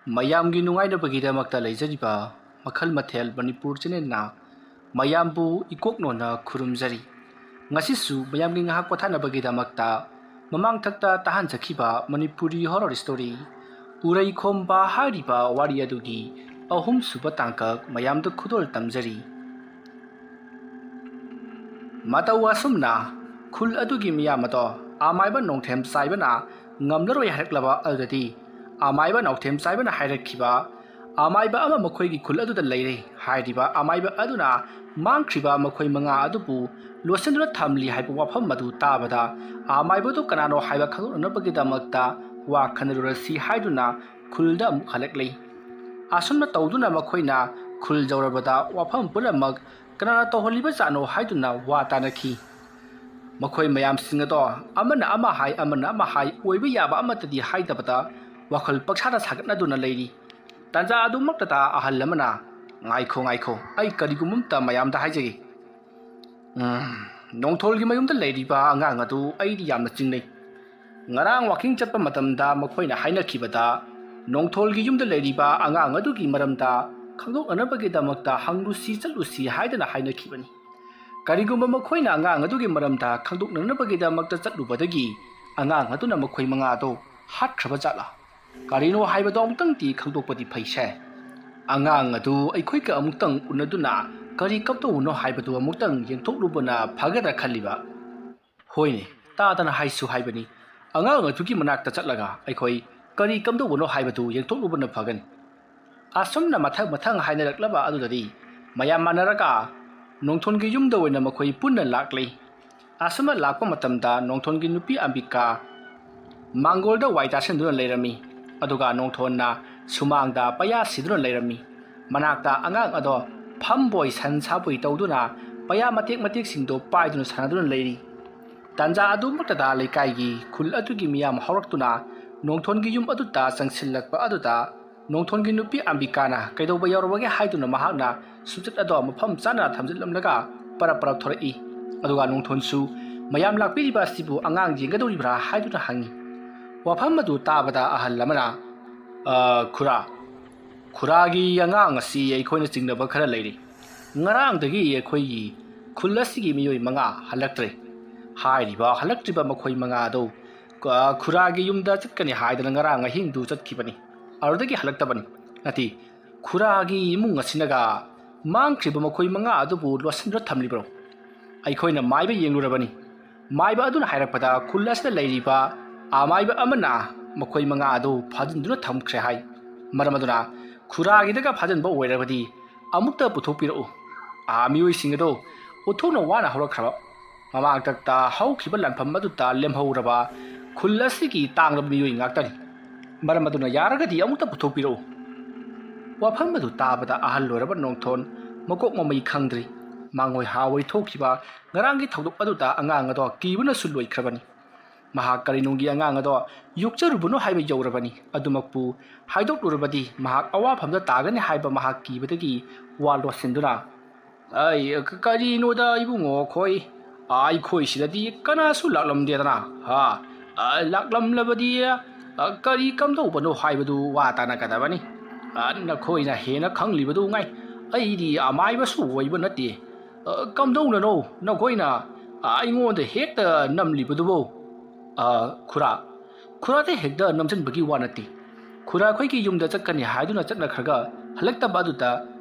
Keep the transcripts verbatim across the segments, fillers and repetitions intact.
ꯃꯌꯥꯝꯒꯤ ꯅꯨꯡꯉꯥꯏꯅꯕꯒꯤꯗꯃꯛꯇ ꯂꯩꯖꯔꯤꯕ ꯃꯈꯜ ꯃꯊꯦꯜ ꯃꯅꯤꯄꯨꯔ ꯆꯦꯅꯦꯜꯅ ꯃꯌꯥꯝꯕꯨ ꯏꯀꯣꯛꯅꯣꯅ ꯈꯨꯔꯨꯝꯖꯔꯤ꯫ ꯉꯁꯤꯁꯨ ꯃꯌꯥꯝꯒꯤ ꯉꯥꯏꯍꯥꯛ ꯄꯣꯊꯥꯅꯕꯒꯤꯗꯃꯛꯇ ꯃꯃꯥꯡꯊꯛꯇ ꯇꯥꯍꯟꯖꯈꯤꯕ ꯃꯅꯤꯄꯨꯔꯤ ꯍꯣꯔꯔ ꯁ꯭ꯇꯣꯔꯤ ꯎꯔꯩ ꯈꯣꯝꯕ ꯍꯥꯏꯔꯤꯕ ꯋꯥꯔꯤ ꯑꯗꯨꯒꯤ ꯑꯍꯨꯝꯁꯨꯕ ꯇꯥꯡꯀꯛ ꯃꯌꯥꯝꯗ ꯈꯨꯗꯣꯜ ꯇꯝꯖꯔꯤ꯫ ꯃꯇꯧ ꯑꯁꯨꯝꯅ ꯈꯨꯜ ꯑꯗꯨꯒꯤ ꯃꯤꯌꯥꯝ ꯑꯗꯣ ꯑꯃꯥꯏꯕ ꯅꯣꯡꯊꯦꯝ ꯆꯥꯏꯕꯅ ꯉꯝꯂꯔꯣꯏ ꯍꯥꯏꯔꯛꯂꯕ ꯑꯗꯨꯗꯗꯤ, ꯑꯃꯥꯏꯕ ꯅꯣꯡꯊꯦꯝ ꯆꯥꯏꯕꯅ ꯍꯥꯏꯔꯛꯈꯤꯕ, ꯑꯃꯥꯏꯕ ꯑꯃ ꯃꯈꯣꯏꯒꯤ ꯈꯨꯜ ꯑꯗꯨꯗ ꯂꯩꯔꯦ ꯍꯥꯏꯔꯤꯕ ꯑꯃꯥꯏꯕ ꯑꯗꯨꯅ ꯃꯥꯡꯈ꯭ꯔꯤꯕ ꯃꯈꯣꯏ ꯃꯉꯥ ꯑꯗꯨꯕꯨ ꯂꯣꯠꯁꯤꯟꯗꯨꯅ ꯊꯝꯂꯤ ꯍꯥꯏꯕ ꯋꯥꯐꯝ ꯑꯗꯨ ꯇꯥꯕꯗ, ꯑꯃꯥꯏꯕꯗꯨ ꯀꯅꯥꯅꯣ ꯍꯥꯏꯕ ꯈꯪꯗꯣꯛꯅꯅꯕꯒꯤꯗꯃꯛꯇ ꯋꯥ ꯈꯟꯅꯔꯨꯔꯁꯤ ꯍꯥꯏꯗꯨꯅ ꯈꯨꯜꯗ ꯑꯃꯨꯛ ꯍꯜꯂꯛꯂꯤ꯫ ꯑꯁꯨꯝꯅ ꯇꯧꯗꯨꯅ ꯃꯈꯣꯏꯅ ꯈꯨꯜ ꯌꯧꯔꯕꯗ ꯋꯥꯐꯝ ꯄꯨꯝꯅꯃꯛ ꯀꯅꯥꯅ ꯇꯧꯍꯜꯂꯤꯕꯖꯥꯠꯅꯣ ꯍꯥꯏꯗꯨꯅ ꯋꯥ ꯇꯥꯅꯈꯤ꯫ ꯃꯈꯣꯏ ꯃꯌꯥꯝꯁꯤꯡ ꯑꯗꯣ ꯑꯃꯅ ꯑꯃ ꯍꯥꯏ, ꯑꯃꯅ ꯑꯃ ꯍꯥꯏ, ꯑꯣꯏꯕ ꯌꯥꯕ ꯑꯃꯠꯇꯗꯤ ꯍꯥꯏꯗꯕꯗ ꯋꯥꯈꯜ ꯄꯪꯁꯥꯗ ꯁꯥꯒꯠꯅꯗꯨꯅ ꯂꯩꯔꯤ꯫ ꯇꯥꯟꯖꯥ ꯑꯗꯨꯃꯛꯇꯗ ꯑꯍꯜ ꯑꯃꯅ, "ꯉꯥꯏꯈꯣ, ꯉꯥꯏꯈꯣ, ꯑꯩ ꯀꯔꯤꯒꯨꯝꯕ ꯑꯝꯇ ꯃꯌꯥꯝꯗ ꯍꯥꯏꯖꯒꯦ꯫ ꯎꯝ, ꯅꯣꯡꯊꯣꯜꯒꯤ ꯃꯌꯨꯝꯗ ꯂꯩꯔꯤꯕ ꯑꯉꯥꯡ ꯑꯗꯨ ꯑꯩꯗꯤ ꯌꯥꯝꯅ ꯆꯤꯡꯅꯩ꯫ ꯉꯔꯥꯡ ꯋꯥꯀꯤꯡ ꯆꯠꯄ ꯃꯇꯝꯗ ꯃꯈꯣꯏꯅ ꯍꯥꯏꯅꯈꯤꯕꯗ ꯅꯣꯡꯊꯣꯜꯒꯤ ꯌꯨꯝꯗ ꯂꯩꯔꯤꯕ ꯑꯉꯥꯡ ꯑꯗꯨꯒꯤ ꯃꯔꯝꯗ ꯈꯪꯗꯣꯛꯅꯅꯕꯒꯤꯗꯃꯛꯇ ꯍꯪꯂꯨꯁꯤ ꯆꯠꯂꯨꯁꯤ ꯍꯥꯏꯗꯅ ꯍꯥꯏꯅꯈꯤꯕꯅꯤ꯫ ꯀꯔꯤꯒꯨꯝꯕ ꯃꯈꯣꯏꯅ ꯑꯉꯥꯡ ꯑꯗꯨꯒꯤ ꯃꯔꯝꯗ ꯈꯪꯗꯣꯛꯅꯅꯕꯒꯤꯗꯃꯛꯇ ꯆꯠꯂꯨꯕꯗꯒꯤ ꯑꯉꯥꯡ ꯑꯗꯨꯅ ꯃꯈꯣꯏ ꯃꯉꯥ ꯑꯗꯨ ꯍꯥꯠꯈ꯭ꯔꯕ ꯖꯥꯠꯂꯥ? ꯀꯔꯤꯅꯣ ꯍꯥꯏꯕꯗꯣ ꯑꯃꯨꯛꯇꯪꯗꯤ ꯈꯪꯗꯣꯛꯄꯗꯤ ꯐꯩꯁꯦ꯫ ꯑꯉꯥꯡ ꯑꯗꯨ ꯑꯩꯈꯣꯏꯒ ꯑꯃꯨꯛꯇꯪ ꯎꯅꯗꯨꯅ ꯀꯔꯤ ꯀꯞꯇꯧꯕꯅꯣ ꯍꯥꯏꯕꯗꯨ ꯑꯃꯨꯛꯇꯪ ꯌꯦꯡꯊꯣꯛꯂꯨꯕꯅ ꯐꯒꯗ꯭ꯔꯥ ꯈꯜꯂꯤꯕ꯫ ꯍꯣꯏꯅꯦ, ꯇꯥꯗꯅ ꯍꯥꯏꯁꯨ ꯍꯥꯏꯕꯅꯤ꯫ ꯑꯉꯥꯡ ꯑꯗꯨꯒꯤ ꯃꯅꯥꯛꯇ ꯆꯠꯂꯒ ꯑꯩꯈꯣꯏ ꯀꯔꯤ ꯀꯝꯗꯧꯕꯅꯣ ꯍꯥꯏꯕꯗꯨ ꯌꯦꯡꯊꯣꯛꯂꯨꯕꯅ ꯐꯒꯅꯤ꯫ ꯑꯁꯨꯝꯅ ꯃꯊꯪ ꯃꯊꯪ ꯍꯥꯏꯅꯔꯛꯂꯕ ꯑꯗꯨꯗꯗꯤ ꯃꯌꯥꯝ ꯃꯥꯟꯅꯔꯒ ꯅꯣꯡꯊꯣꯟꯒꯤ ꯌꯨꯝꯗ ꯑꯣꯏꯅ ꯃꯈꯣꯏ ꯄꯨꯟꯅ ꯂꯥꯛꯂꯤ꯫ ꯑꯁꯨꯝꯅ ꯂꯥꯛꯄ ꯃꯇꯝꯗ ꯅꯣꯡꯊꯣꯟꯒꯤ ꯅꯨꯄꯤ ꯑꯝꯕꯤꯀꯥ ꯃꯥꯡꯒꯣꯜꯗ ꯋꯥꯏ ꯇꯥꯁꯤꯟꯗꯨꯅ ꯂꯩꯔꯝꯃꯤ꯫ ꯑꯗꯨꯒ ꯅꯣꯡꯊꯣꯟꯅ ꯁꯨꯃꯥꯡꯗ ꯄꯩꯌꯥ ꯁꯤꯗꯨꯅ ꯂꯩꯔꯝꯃꯤ꯫ ꯃꯅꯥꯛꯇ ꯑꯉꯥꯡ ꯑꯗꯣ ꯐꯝꯕꯣꯏ ꯁꯟ ꯁꯥꯕꯣꯏ ꯇꯧꯗꯨꯅ ꯄꯩꯌꯥ ꯃꯇꯦꯛ ꯃꯇꯦꯛꯁꯤꯡꯗꯣ ꯄꯥꯏꯗꯨꯅ ꯁꯥꯟꯅꯗꯨꯅ ꯂꯩꯔꯤ꯫ ꯇꯥꯟꯖꯥ ꯑꯗꯨꯃꯛꯇꯗ ꯂꯩꯀꯥꯏꯒꯤ ꯈꯨꯜ ꯑꯗꯨꯒꯤ ꯃꯤꯌꯥꯝ ꯍꯧꯔꯛꯇꯨꯅ ꯅꯣꯡꯊꯣꯟꯒꯤ ꯌꯨꯝ ꯑꯗꯨꯗ ꯆꯪꯁꯤꯜꯂꯛꯄ ꯑꯗꯨꯗ ꯅꯣꯡꯊꯣꯟꯒꯤ ꯅꯨꯄꯤ ꯑꯝꯕꯤꯀꯥꯅ ꯀꯩꯗꯧꯕ ꯌꯥꯎꯔꯕꯒꯦ ꯍꯥꯏꯗꯨꯅ ꯃꯍꯥꯛꯅ ꯁꯨꯝꯆꯠ ꯑꯗꯣ ꯃꯐꯝ ꯆꯥꯅ ꯊꯝꯖꯤꯜꯂꯝꯂꯒ ꯄꯔꯞ ꯄꯔꯞ ꯊꯣꯔꯛꯏ꯫ ꯑꯗꯨꯒ ꯅꯣꯡꯊꯣꯟꯁꯨ ꯃꯌꯥꯝ ꯂꯥꯛꯄꯤꯔꯤꯕ ꯑꯁꯤꯕꯨ ꯑꯉꯥꯡ ꯌꯦꯡꯒꯗꯧꯔꯤꯕ꯭ꯔꯥ ꯍꯥꯏꯗꯨꯅ ꯍꯪꯉꯤ꯫ ꯋꯥꯐꯝ ꯑꯗꯨ ꯇꯥꯕꯗ ꯑꯍꯜ ꯑꯃꯅ, "ꯑ, ꯈꯨꯔꯥ, ꯈꯨꯔꯥꯒꯤ ꯑꯉꯥꯡ ꯑꯁꯤ ꯑꯩꯈꯣꯏꯅ ꯆꯤꯡꯅꯕ ꯈꯔ ꯂꯩꯔꯤ꯫ ꯉꯔꯥꯡꯗꯒꯤ ꯑꯩꯈꯣꯏꯒꯤ ꯈꯨꯜ ꯑꯁꯤꯒꯤ ꯃꯤꯑꯣꯏ ꯃꯉꯥ ꯍꯜꯂꯛꯇ꯭ꯔꯦ꯫ ꯍꯥꯏꯔꯤꯕ ꯍꯜꯂꯛꯇ꯭ꯔꯤꯕ ꯃꯈꯣꯏ ꯃꯉꯥ ꯑꯗꯨ, ꯑ, ꯈꯨꯔꯥꯒꯤ ꯌꯨꯝꯗ ꯆꯠꯀꯅꯤ ꯍꯥꯏꯗꯅ ꯉꯔꯥꯡ ꯑꯍꯤꯡꯗꯨ ꯆꯠꯈꯤꯕꯅꯤ꯫ ꯑꯗꯨꯗꯒꯤ ꯍꯜꯂꯛꯇꯕꯅꯤ꯫ ꯅꯠꯇꯦ, ꯈꯨꯔꯥꯒꯤ ꯏꯃꯨꯡ ꯑꯁꯤꯅꯒ ꯃꯥꯡꯈ꯭ꯔꯤꯕ ꯃꯈꯣꯏ ꯃꯉꯥ ꯑꯗꯨꯕꯨ ꯂꯣꯠꯁꯤꯟꯗꯨꯅ ꯊꯝꯂꯤꯕ꯭ꯔꯣ? ꯑꯩꯈꯣꯏꯅ ꯃꯥꯏꯕ ꯌꯦꯡꯂꯨꯔꯕꯅꯤ꯫ ꯃꯥꯏꯕ ꯑꯗꯨꯅ ꯍꯥꯏꯔꯛꯄꯗ ꯈꯨꯜ ꯑꯁꯤꯗ ꯂꯩꯔꯤꯕ ꯑꯃꯥꯏꯕ ꯑꯃꯅ ꯃꯈꯣꯏ ꯃꯉꯥ ꯑꯗꯨ ꯐꯥꯖꯤꯟꯗꯨꯅ ꯊꯝꯈ꯭ꯔꯦ ꯍꯥꯏ꯫ ꯃꯔꯝ ꯑꯗꯨꯅ ꯈꯨꯔꯥꯒꯤꯗꯒ ꯐꯥꯖꯤꯟꯕ ꯑꯣꯏꯔꯕꯗꯤ ꯑꯃꯨꯛꯇ ꯄꯨꯊꯣꯛꯄꯤꯔꯛꯎ꯫ ꯑꯥ ꯃꯤꯑꯣꯏꯁꯤꯡ ꯑꯗꯨ ꯎꯠꯊꯣꯛꯅ ꯋꯥꯅ ꯍꯧꯔꯛꯈ꯭ꯔꯕ꯫ ꯃꯃꯥꯡꯇꯛꯇ ꯍꯧꯈꯤꯕ ꯂꯥꯟꯐꯝ ꯑꯗꯨꯗ ꯂꯦꯝꯍꯧꯔꯕ ꯈꯨꯜ ꯑꯁꯤꯒꯤ ꯇꯥꯡꯂꯕ ꯃꯤꯑꯣꯏ ꯉꯥꯛꯇꯅꯤ꯫ ꯃꯔꯝ ꯑꯗꯨꯅ ꯌꯥꯔꯒꯗꯤ ꯑꯃꯨꯛꯇ ꯄꯨꯊꯣꯛꯄꯤꯔꯛꯎ꯫" ꯋꯥꯐꯝ ꯑꯗꯨ ꯇꯥꯕꯗ ꯑꯍꯜ ꯑꯣꯏꯔꯕ ꯅꯣꯡꯊꯣꯟ ꯃꯀꯣꯛ ꯃꯃꯩ ꯈꯪꯗ꯭ꯔꯤ꯫ ꯃꯥꯡꯑꯣꯏ ꯍꯥꯑꯣꯏ ꯊꯣꯛꯈꯤꯕ ꯉꯔꯥꯡꯒꯤ ꯊꯧꯗꯣꯛ ꯑꯗꯨꯗ ꯑꯉꯥꯡ ꯑꯗꯣ ꯀꯤꯕꯅꯁꯨ ꯂꯣꯏꯈ꯭ꯔꯕꯅꯤ꯫ ꯃꯍꯥꯛ ꯀꯔꯤ ꯅꯨꯡꯒꯤ ꯑꯉꯥꯡ ꯑꯗꯣ ꯌꯣꯛꯆꯔꯨꯕꯅꯣ ꯍꯥꯏꯕ ꯌꯧꯔꯕꯅꯤ꯫ ꯑꯗꯨꯃꯛꯄꯨ ꯍꯥꯏꯗꯣꯛꯂꯨꯔꯕꯗꯤ ꯃꯍꯥꯛ ꯑꯋꯥꯐꯝꯗ ꯇꯥꯒꯅꯤ ꯍꯥꯏꯕ ꯃꯍꯥꯛ ꯀꯤꯕꯗꯒꯤ ꯋꯥ ꯂꯣꯠꯁꯤꯟꯗꯨꯅ, "ꯑꯩ, ꯀ-, ꯀꯔꯤꯅꯣꯗ ꯏꯕꯨꯡꯉꯣ ꯑꯩꯈꯣꯏ, ꯑꯥ, ꯑꯩꯈꯣꯏ ꯁꯤꯗꯗꯤ ꯀꯅꯥꯁꯨ ꯂꯥꯛꯂꯝꯗꯦꯗꯅ, ꯍꯥ? ꯑꯥ, ꯂꯥꯛꯂꯝꯂꯕꯗꯤ, ꯑꯥ, ꯀꯔꯤ ꯀꯝꯗꯧꯕꯅꯣ ꯍꯥꯏꯕꯗꯨ ꯋꯥ ꯇꯥꯅꯒꯗꯕꯅꯤ꯫ ꯑꯥ, ꯅꯈꯣꯏꯅ ꯍꯦꯟꯅ ꯈꯪꯂꯤꯕꯗꯨ ꯉꯥꯏ꯫ ꯑꯩꯗꯤ ꯑꯃꯥꯏꯕꯁꯨ ꯑꯣꯏꯕ ꯅꯠꯇꯦ꯫ ꯑꯥ, ꯀꯝꯗꯧꯅꯅꯣ ꯅꯈꯣꯏꯅ, ꯑꯥ, ꯑꯩꯉꯣꯟꯗ ꯍꯦꯛꯇ ꯅꯝꯂꯤꯕꯗꯨꯕꯨ?" "ꯑꯥ, ꯈꯨꯔꯥ, ꯈꯨꯔꯥꯗ ꯍꯦꯛꯇ ꯅꯝꯁꯤꯟꯕꯒꯤ ꯋꯥ ꯅꯠꯇꯦ꯫ ꯈꯨꯔꯥ ꯑꯩꯈꯣꯏꯒꯤ ꯌꯨꯝꯗ ꯆꯠꯀꯅꯤ ꯍꯥꯏꯗꯨꯅ ꯆꯠꯅꯈ꯭ꯔꯒ ꯍꯜꯂꯛꯇꯕ ꯑꯗꯨꯗ,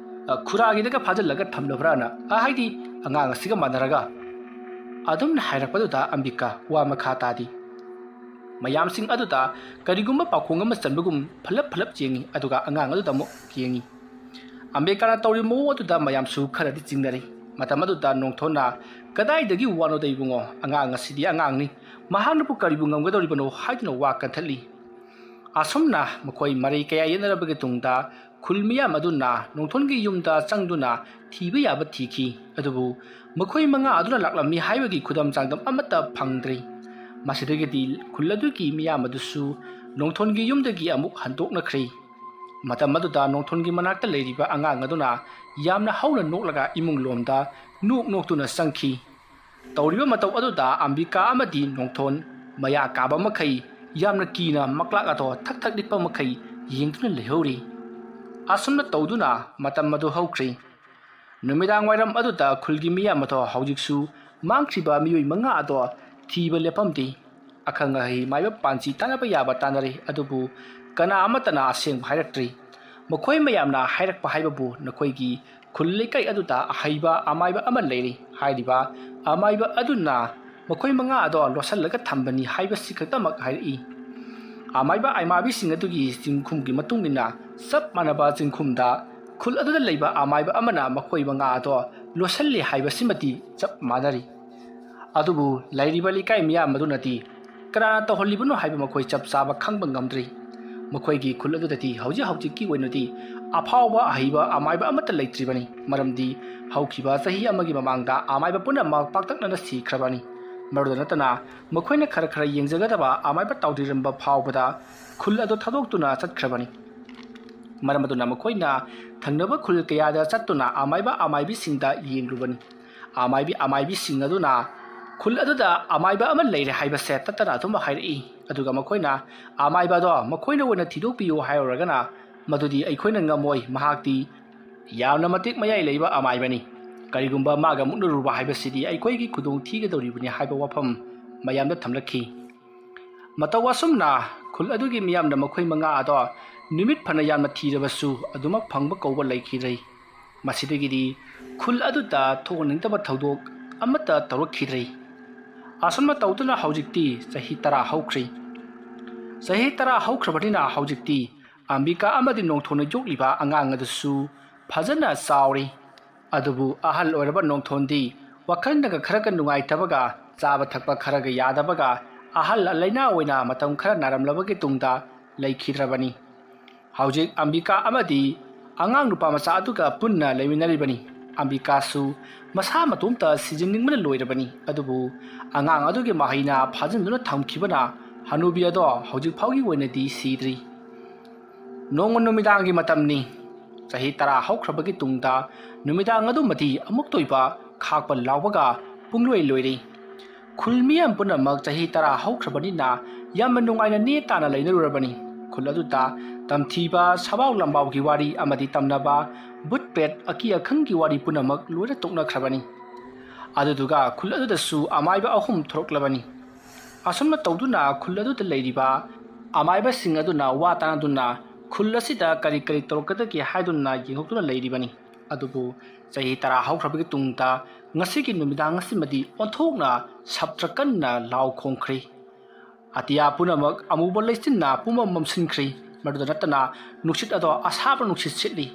ꯑ, ꯈꯨꯔꯥꯒꯤꯗꯒ ꯐꯥꯖꯤꯜꯂꯒ ꯊꯝꯂꯕ꯭ꯔꯥꯅ, ꯑ, ꯍꯥꯏꯗꯤ ꯑꯉꯥꯡ ꯑꯁꯤꯒ ꯃꯥꯟꯅꯔꯒ?" ꯑꯗꯨꯝꯅ ꯍꯥꯏꯔꯛꯄꯗꯨꯗ ꯑꯝꯕꯤꯀꯥ ꯋꯥ ꯃꯈꯥ ꯇꯥꯗꯦ꯫ ꯃꯌꯥꯝꯁꯤꯡ ꯑꯗꯨꯗ ꯀꯔꯤꯒꯨꯝꯕ ꯄꯥꯎꯈꯣꯡ ꯑꯃ ꯆꯟꯕꯒꯨꯝ ꯐꯂꯞ ꯐꯂꯞ ꯌꯦꯡꯉꯤ, ꯑꯗꯨꯒ ꯑꯉꯥꯡ ꯑꯗꯨꯗ ꯑꯃꯨꯛ ꯌꯦꯡꯉꯤ꯫ ꯑꯝꯕꯤꯀꯥꯅ ꯇꯧꯔꯤꯕ ꯃꯑꯣꯡ ꯑꯗꯨꯗ ꯃꯌꯥꯝꯁꯨ ꯈꯔꯗꯤ ꯆꯤꯡꯅꯔꯤ꯫ ꯃꯇꯝ ꯑꯗꯨꯗ ꯅꯣꯡꯊꯣꯟꯅ, "ꯀꯗꯥꯏꯗꯒꯤ ꯋꯥꯅꯣꯗ ꯏꯕꯨꯡꯉꯣ, ꯑꯉꯥꯡ ꯑꯁꯤꯗꯤ ꯑꯉꯥꯡꯅꯤ, ꯃꯍꯥꯛꯅꯕꯨ ꯀꯔꯤꯕꯨ ꯉꯝꯒꯗꯧꯔꯤꯕꯅꯣ?" ꯍꯥꯏꯗꯨꯅ ꯋꯥ ꯀꯟꯊꯠꯂꯤ꯫ ꯑꯁꯨꯝꯅ ꯃꯈꯣꯏ ꯃꯔꯩ ꯀꯌꯥ ꯌꯦꯠꯅꯔꯕꯒꯤ ꯇꯨꯡꯗ ꯈꯨꯜ ꯃꯤꯌꯥꯝ ꯑꯗꯨꯅ ꯅꯣꯡꯊꯣꯟꯒꯤ ꯌꯨꯝꯗ ꯆꯪꯗꯨꯅ ꯊꯤꯕ ꯌꯥꯕ ꯊꯤꯈꯤ꯫ ꯑꯗꯨꯕꯨ ꯃꯈꯣꯏ ꯃꯉꯥ ꯑꯗꯨꯅ ꯂꯥꯛꯂꯝꯃꯤ ꯍꯥꯏꯕꯒꯤ ꯈꯨꯗꯝ ꯆꯥꯡꯗꯝ ꯑꯃꯠꯇ ꯐꯪꯗ꯭ꯔꯤ꯫ ꯃꯁꯤꯗꯒꯤꯗꯤ ꯈꯨꯜ ꯑꯗꯨꯒꯤ ꯃꯤꯌꯥꯝ ꯑꯗꯨꯁꯨ ꯅꯣꯡꯊꯣꯟꯒꯤ ꯌꯨꯝꯗꯒꯤ ꯑꯃꯨꯛ ꯍꯟꯗꯣꯛꯅꯈ꯭ꯔꯦ꯫ ꯃꯇꯝ ꯑꯗꯨꯗ ꯅꯣꯡꯊꯣꯟꯒꯤ ꯃꯅꯥꯛꯇ ꯂꯩꯔꯤꯕ ꯑꯉꯥꯡ ꯑꯗꯨꯅ ꯌꯥꯝꯅ ꯍꯧꯅ ꯅꯣꯛꯂꯒ ꯏꯃꯨꯡ ꯂꯣꯝꯗ ꯅꯣꯛ ꯅꯣꯛꯇꯨꯅ ꯆꯪꯈꯤ꯫ ꯇꯧꯔꯤꯕ ꯃꯇꯧ ꯑꯗꯨꯗ ꯑꯝꯕꯤꯀꯥ ꯑꯃꯗꯤ ꯅꯣꯡꯊꯣꯟ ꯃꯌꯥ ꯀꯥꯕ ꯃꯈꯩ ꯌꯥꯝꯅ ꯀꯤꯅ ꯃꯀ꯭ꯂꯥꯛ ꯑꯗꯣ ꯊꯛ ꯊꯛ ꯅꯤꯛꯄ ꯃꯈꯩ ꯌꯦꯡꯗꯨꯅ ꯂꯩꯍꯧꯔꯤ꯫ ꯑꯁꯨꯝꯅ ꯇꯧꯗꯨꯅ ꯃꯇꯝ ꯑꯗꯨ ꯍꯧꯈ꯭ꯔꯤ꯫ ꯅꯨꯃꯤꯗꯥꯡ ꯋꯥꯏꯔꯝ ꯑꯗꯨꯗ ꯈꯨꯜꯒꯤ ꯃꯤꯌꯥꯝ ꯑꯗꯣ ꯍꯧꯖꯤꯛꯁꯨ ꯃꯥꯡꯈ꯭ꯔꯤꯕ ꯃꯤꯑꯣꯏ ꯃꯉꯥ ꯑꯗꯣ ꯊꯤꯕ ꯂꯦꯞꯐꯝꯗꯦ꯫ ꯑꯈꯪ ꯑꯍꯩ ꯃꯥꯏꯕ ꯄꯥꯟꯖꯤ ꯇꯥꯟꯅꯕ ꯌꯥꯕ ꯇꯥꯟꯅꯔꯦ, ꯑꯗꯨꯕꯨ ꯀꯅꯥ ꯑꯃꯠꯇꯅ ꯑꯁꯦꯡꯕ ꯍꯥꯏꯔꯛꯇ꯭ꯔꯤ꯫ ꯃꯈꯣꯏ ꯃꯌꯥꯝꯅ ꯍꯥꯏꯔꯛꯄ ꯍꯥꯏꯕꯕꯨ ꯅꯈꯣꯏꯒꯤ ꯈꯨꯜ ꯂꯩꯀꯥꯏ ꯑꯗꯨꯗ ꯑꯍꯩꯕ ꯑꯃꯥꯏꯕ ꯑꯃ ꯂꯩꯔꯤ꯫ ꯍꯥꯏꯔꯤꯕ ꯑꯃꯥꯏꯕ ꯑꯗꯨꯅ ꯃꯈꯣꯏ ꯃꯉꯥ ꯑꯗꯣ ꯂꯣꯠꯁꯤꯜꯂꯒ ꯊꯝꯕꯅꯤ ꯍꯥꯏꯕꯁꯤ ꯈꯛꯇꯃꯛ ꯍꯥꯏꯔꯛꯏ꯫ ꯑꯃꯥꯏꯕ ꯑꯃꯥꯏꯕꯤꯁꯤꯡ ꯑꯗꯨꯒꯤ ꯆꯤꯡꯈꯨꯝꯒꯤ ꯃꯇꯨꯡ ꯏꯟꯅ ꯆꯞ ꯃꯥꯟꯅꯕ ꯆꯤꯡꯈꯨꯝꯗ ꯈꯨꯜ ꯑꯗꯨꯗ ꯂꯩꯕ ꯑꯃꯥꯏꯕ ꯑꯃꯅ ꯃꯈꯣꯏ ꯃꯉꯥ ꯑꯗꯣ ꯂꯣꯠꯁꯤꯜꯂꯤ ꯍꯥꯏꯕꯁꯤꯃꯗꯤ ꯆꯞ ꯃꯥꯟꯅꯔꯤ꯫ ꯑꯗꯨꯕꯨ ꯂꯩꯔꯤꯕ ꯂꯩꯀꯥꯏ ꯃꯤꯌꯥꯝ ꯑꯗꯨꯅꯗꯤ ꯀꯅꯥꯅ ꯇꯧꯍꯜꯂꯤꯕꯅꯣ ꯍꯥꯏꯕ ꯃꯈꯣꯏ ꯆꯞ ꯆꯥꯕ ꯈꯪꯕ ꯉꯝꯗ꯭ꯔꯤ꯫ ꯃꯈꯣꯏꯒꯤ ꯈꯨꯜ ꯑꯗꯨꯗꯗꯤ ꯍꯧꯖꯤꯛ ꯍꯧꯖꯤꯛꯀꯤ ꯑꯣꯏꯅꯗꯤ ꯑꯐꯥꯎꯕ ꯑꯍꯩꯕ ꯑꯃꯥꯏꯕ ꯑꯃꯠꯇ ꯂꯩꯇ꯭ꯔꯤꯕꯅꯤ, ꯃꯔꯝꯗꯤ ꯍꯧꯈꯤꯕ ꯆꯍꯤ ꯑꯃꯒꯤ ꯃꯃꯥꯡꯗ ꯑꯃꯥꯏꯕ ꯄꯨꯝꯅꯃꯛ ꯄꯥꯛꯇꯛꯅꯅ ꯁꯤꯈ꯭ꯔꯕꯅꯤ꯫ ꯃꯗꯨꯗ ꯅꯠꯇꯅ ꯃꯈꯣꯏꯅ ꯈꯔ ꯈꯔ ꯌꯦꯡꯖꯒꯗꯕ ꯑꯃꯥꯏꯕ ꯇꯥꯎꯗ꯭ꯔꯤꯔꯝꯕ ꯐꯥꯎꯕꯗ ꯈꯨꯜ ꯑꯗꯨ ꯊꯥꯗꯣꯛꯇꯨꯅ ꯆꯠꯈ꯭ꯔꯕꯅꯤ꯫ ꯃꯔꯝ ꯑꯗꯨꯅ ꯃꯈꯣꯏꯅ ꯊꯪꯅꯕ ꯈꯨꯜ ꯀꯌꯥꯗ ꯆꯠꯇꯨꯅ ꯑꯃꯥꯏꯕ ꯑꯃꯥꯏꯕꯤꯁꯤꯡꯗ ꯌꯦꯡꯂꯨꯕꯅꯤ꯫ ꯑꯃꯥꯏꯕꯤ ꯑꯃꯥꯏꯕꯤꯁꯤꯡ ꯑꯗꯨꯅ ꯈꯨꯜ ꯑꯗꯨꯗ ꯑꯃꯥꯏꯕ ꯑꯃ ꯂꯩꯔꯦ ꯍꯥꯏꯕꯁꯦ ꯇꯠꯇꯅ ꯑꯗꯨꯝ ꯍꯥꯏꯔꯛꯏ꯫ ꯑꯗꯨꯒ ꯃꯈꯣꯏꯅ ꯑꯃꯥꯏꯕ ꯑꯗꯣ ꯃꯈꯣꯏꯅ ꯑꯣꯏꯅ ꯊꯤꯗꯣꯛꯄꯤꯌꯨ ꯍꯥꯏꯔꯨꯔꯒꯅ ꯃꯗꯨꯗꯤ ꯑꯩꯈꯣꯏꯅ ꯉꯝꯃꯣꯏ, ꯃꯍꯥꯛꯇꯤ ꯌꯥꯝꯅ ꯃꯇꯤꯛ ꯃꯌꯥꯏ ꯂꯩꯕ ꯑꯃꯥꯏꯕꯅꯤ꯫ ꯀꯔꯤꯒꯨꯝꯕ ꯃꯥꯒ ꯃꯨꯛꯅꯔꯨꯕ ꯍꯥꯏꯕꯁꯤꯗꯤ ꯑꯩꯈꯣꯏꯒꯤ ꯈꯨꯗꯣꯡ ꯊꯤꯒꯗꯧꯔꯤꯕꯅꯤ ꯍꯥꯏꯕ ꯋꯥꯐꯝ ꯃꯌꯥꯝꯗ ꯊꯝꯂꯛꯈꯤ꯫ ꯃꯇꯧ ꯑꯁꯨꯝꯅ ꯈꯨꯜ ꯑꯗꯨꯒꯤ ꯃꯤꯌꯥꯝꯅ ꯃꯈꯣꯏ ꯃꯉꯥ ꯑꯗꯣ ꯅꯨꯃꯤꯠ ꯐꯅ ꯌꯥꯝꯅ ꯊꯤꯔꯕꯁꯨ ꯑꯗꯨꯃꯛ ꯐꯪꯕ ꯀꯧꯕ ꯂꯩꯈꯤꯗ꯭ꯔꯦ꯫ ꯃꯁꯤꯗꯒꯤꯗꯤ ꯈꯨꯜ ꯑꯗꯨꯗ ꯊꯣꯛꯍꯟꯅꯤꯡꯗꯕ ꯊꯧꯗꯣꯛ ꯑꯃꯠꯇ ꯇꯧꯔꯛꯈꯤꯗ꯭ꯔꯦ꯫ ꯑꯁꯨꯝꯅ ꯇꯧꯗꯨꯅ ꯍꯧꯖꯤꯛꯇꯤ ꯆꯍꯤ ꯇꯔꯥ ꯍꯧꯈ꯭ꯔꯦ꯫ ꯆꯍꯤ ꯇꯔꯥ ꯍꯧꯈ꯭ꯔꯕꯅꯤꯅ ꯍꯧꯖꯤꯛꯇꯤ ꯑꯝꯕꯤꯀꯥ ꯑꯃꯗꯤ ꯅꯣꯡꯊꯣꯟꯅ ꯌꯣꯛꯂꯤꯕ ꯑꯉꯥꯡ ꯑꯗꯨꯁꯨ ꯐꯖꯅ ꯆꯥꯎꯔꯦ꯫ ꯑꯗꯨꯕꯨ ꯑꯍꯜ ꯑꯣꯏꯔꯕ ꯅꯣꯡꯊꯣꯟꯗꯤ ꯋꯥꯈꯜꯅꯒ ꯈꯔꯒ ꯅꯨꯡꯉꯥꯏꯇꯕꯒ, ꯆꯥꯕ ꯊꯛꯄ ꯈꯔꯒ ꯌꯥꯗꯕꯒ, ꯑꯍꯜ ꯂꯩꯅꯥ ꯑꯣꯏꯅ ꯃꯇꯝ ꯈꯔ ꯅꯥꯔꯝꯂꯕꯒꯤ ꯇꯨꯡꯗ ꯂꯩꯈꯤꯗ꯭ꯔꯕꯅꯤ꯫ ꯍꯧꯖꯤꯛ ꯑꯝꯕꯤꯀꯥ ꯑꯃꯗꯤ ꯑꯉꯥꯡ ꯅꯨꯄꯥ ꯃꯆꯥ ꯑꯗꯨꯒ ꯄꯨꯟꯅ ꯂꯩꯃꯤꯟꯅꯔꯤꯕꯅꯤ꯫ ꯑꯝꯕꯤꯀꯥꯁꯨ ꯃꯁꯥ ꯃꯇꯣꯝꯇ ꯁꯤꯖꯤꯟꯅꯤꯡꯕꯅ ꯂꯣꯏꯔꯕꯅꯤ, ꯑꯗꯨꯕꯨ ꯑꯉꯥꯡ ꯑꯗꯨꯒꯤ ꯃꯍꯩꯅ ꯐꯥꯖꯤꯟꯗꯨꯅ ꯊꯝꯈꯤꯕꯅ ꯍꯅꯨꯕꯤ ꯑꯗꯣ ꯍꯧꯖꯤꯛ ꯐꯥꯎꯒꯤ ꯑꯣꯏꯅꯗꯤ ꯁꯤꯗ꯭ꯔꯤ꯫ ꯅꯣꯡꯃ ꯅꯨꯃꯤꯗꯥꯡꯒꯤ ꯃꯇꯝꯅꯤ꯫ ꯆꯍꯤ ꯇꯔꯥ ꯍꯧꯈ꯭ꯔꯕꯒꯤ ꯇꯨꯡꯗ ꯅꯨꯃꯤꯗꯥꯡ ꯑꯗꯨꯃꯗꯤ ꯑꯃꯨꯛꯇ ꯑꯣꯏꯕ ꯈꯥꯛꯄ ꯂꯥꯎꯕꯒ ꯄꯨꯡꯂꯣꯏ ꯂꯣꯏꯔꯦ꯫ ꯈꯨꯜ ꯃꯤꯌꯥꯝ ꯄꯨꯝꯅꯃꯛ ꯆꯍꯤ ꯇꯔꯥ ꯍꯧꯈ꯭ꯔꯕꯅꯤꯅ ꯌꯥꯝꯅ ꯅꯨꯡꯉꯥꯏꯅ ꯅꯦ ꯇꯥꯅ ꯂꯩꯅꯔꯨꯔꯕꯅꯤ꯫ ꯈꯨꯜ ꯑꯗꯨꯗ ꯇꯝꯊꯤꯕ ꯁꯕꯥꯎ ꯂꯝꯕꯥꯎꯒꯤ ꯋꯥꯔꯤ ꯑꯃꯗꯤ ꯇꯝꯅꯕ ꯕꯨꯠ ꯄꯦꯠ ꯑꯀꯤ ꯑꯈꯪꯒꯤ ꯋꯥꯔꯤ ꯄꯨꯝꯅꯃꯛ ꯂꯣꯏꯅ ꯇꯣꯛꯅꯈ꯭ꯔꯕꯅꯤ꯫ ꯑꯗꯨꯗꯨꯒ ꯈꯨꯜ ꯑꯗꯨꯗꯁꯨ ꯑꯃꯥꯏꯕ ꯑꯍꯨꯝ ꯊꯣꯔꯛꯂꯕꯅꯤ꯫ ꯑꯁꯨꯝꯅ ꯇꯧꯗꯨꯅ ꯈꯨꯜ ꯑꯗꯨꯗ ꯂꯩꯔꯤꯕ ꯑꯃꯥꯏꯕꯁꯤꯡ ꯑꯗꯨꯅ ꯋꯥ ꯇꯥꯅꯗꯨꯅ ꯈꯨꯜ ꯑꯁꯤꯗ ꯀꯔꯤ ꯀꯔꯤ ꯇꯧꯔꯛꯀꯗꯒꯦ ꯍꯥꯏꯗꯨꯅ ꯌꯦꯡꯊꯣꯛꯇꯨꯅ ꯂꯩꯔꯤꯕꯅꯤ꯫ ꯑꯗꯨꯕꯨ ꯆꯍꯤ ꯇꯔꯥ ꯍꯧꯈ꯭ꯔꯕꯒꯤ ꯇꯨꯡꯗ ꯉꯁꯤꯒꯤ ꯅꯨꯃꯤꯗꯥꯡ ꯑꯁꯤꯃꯗꯤ ꯑꯣꯟꯊꯣꯛꯅ ꯁꯞꯇ꯭ꯔ ꯀꯟꯅ ꯂꯥꯎ ꯈꯣꯡꯈ꯭ꯔꯦ꯫ ꯑꯇꯤꯌꯥ ꯄꯨꯝꯅꯃꯛ ꯑꯃꯨꯕ ꯂꯩꯆꯤꯟꯅ ꯄꯨꯝꯃꯝ ꯃꯝꯁꯤꯟꯈ꯭ꯔꯦ꯫ ꯃꯗꯨꯗ ꯅꯠꯇꯅ ꯅꯨꯡꯁꯤꯠ ꯑꯗꯣ ꯑꯁꯥꯕ ꯅꯨꯡꯁꯤꯠ ꯁꯤꯠꯂꯤ꯫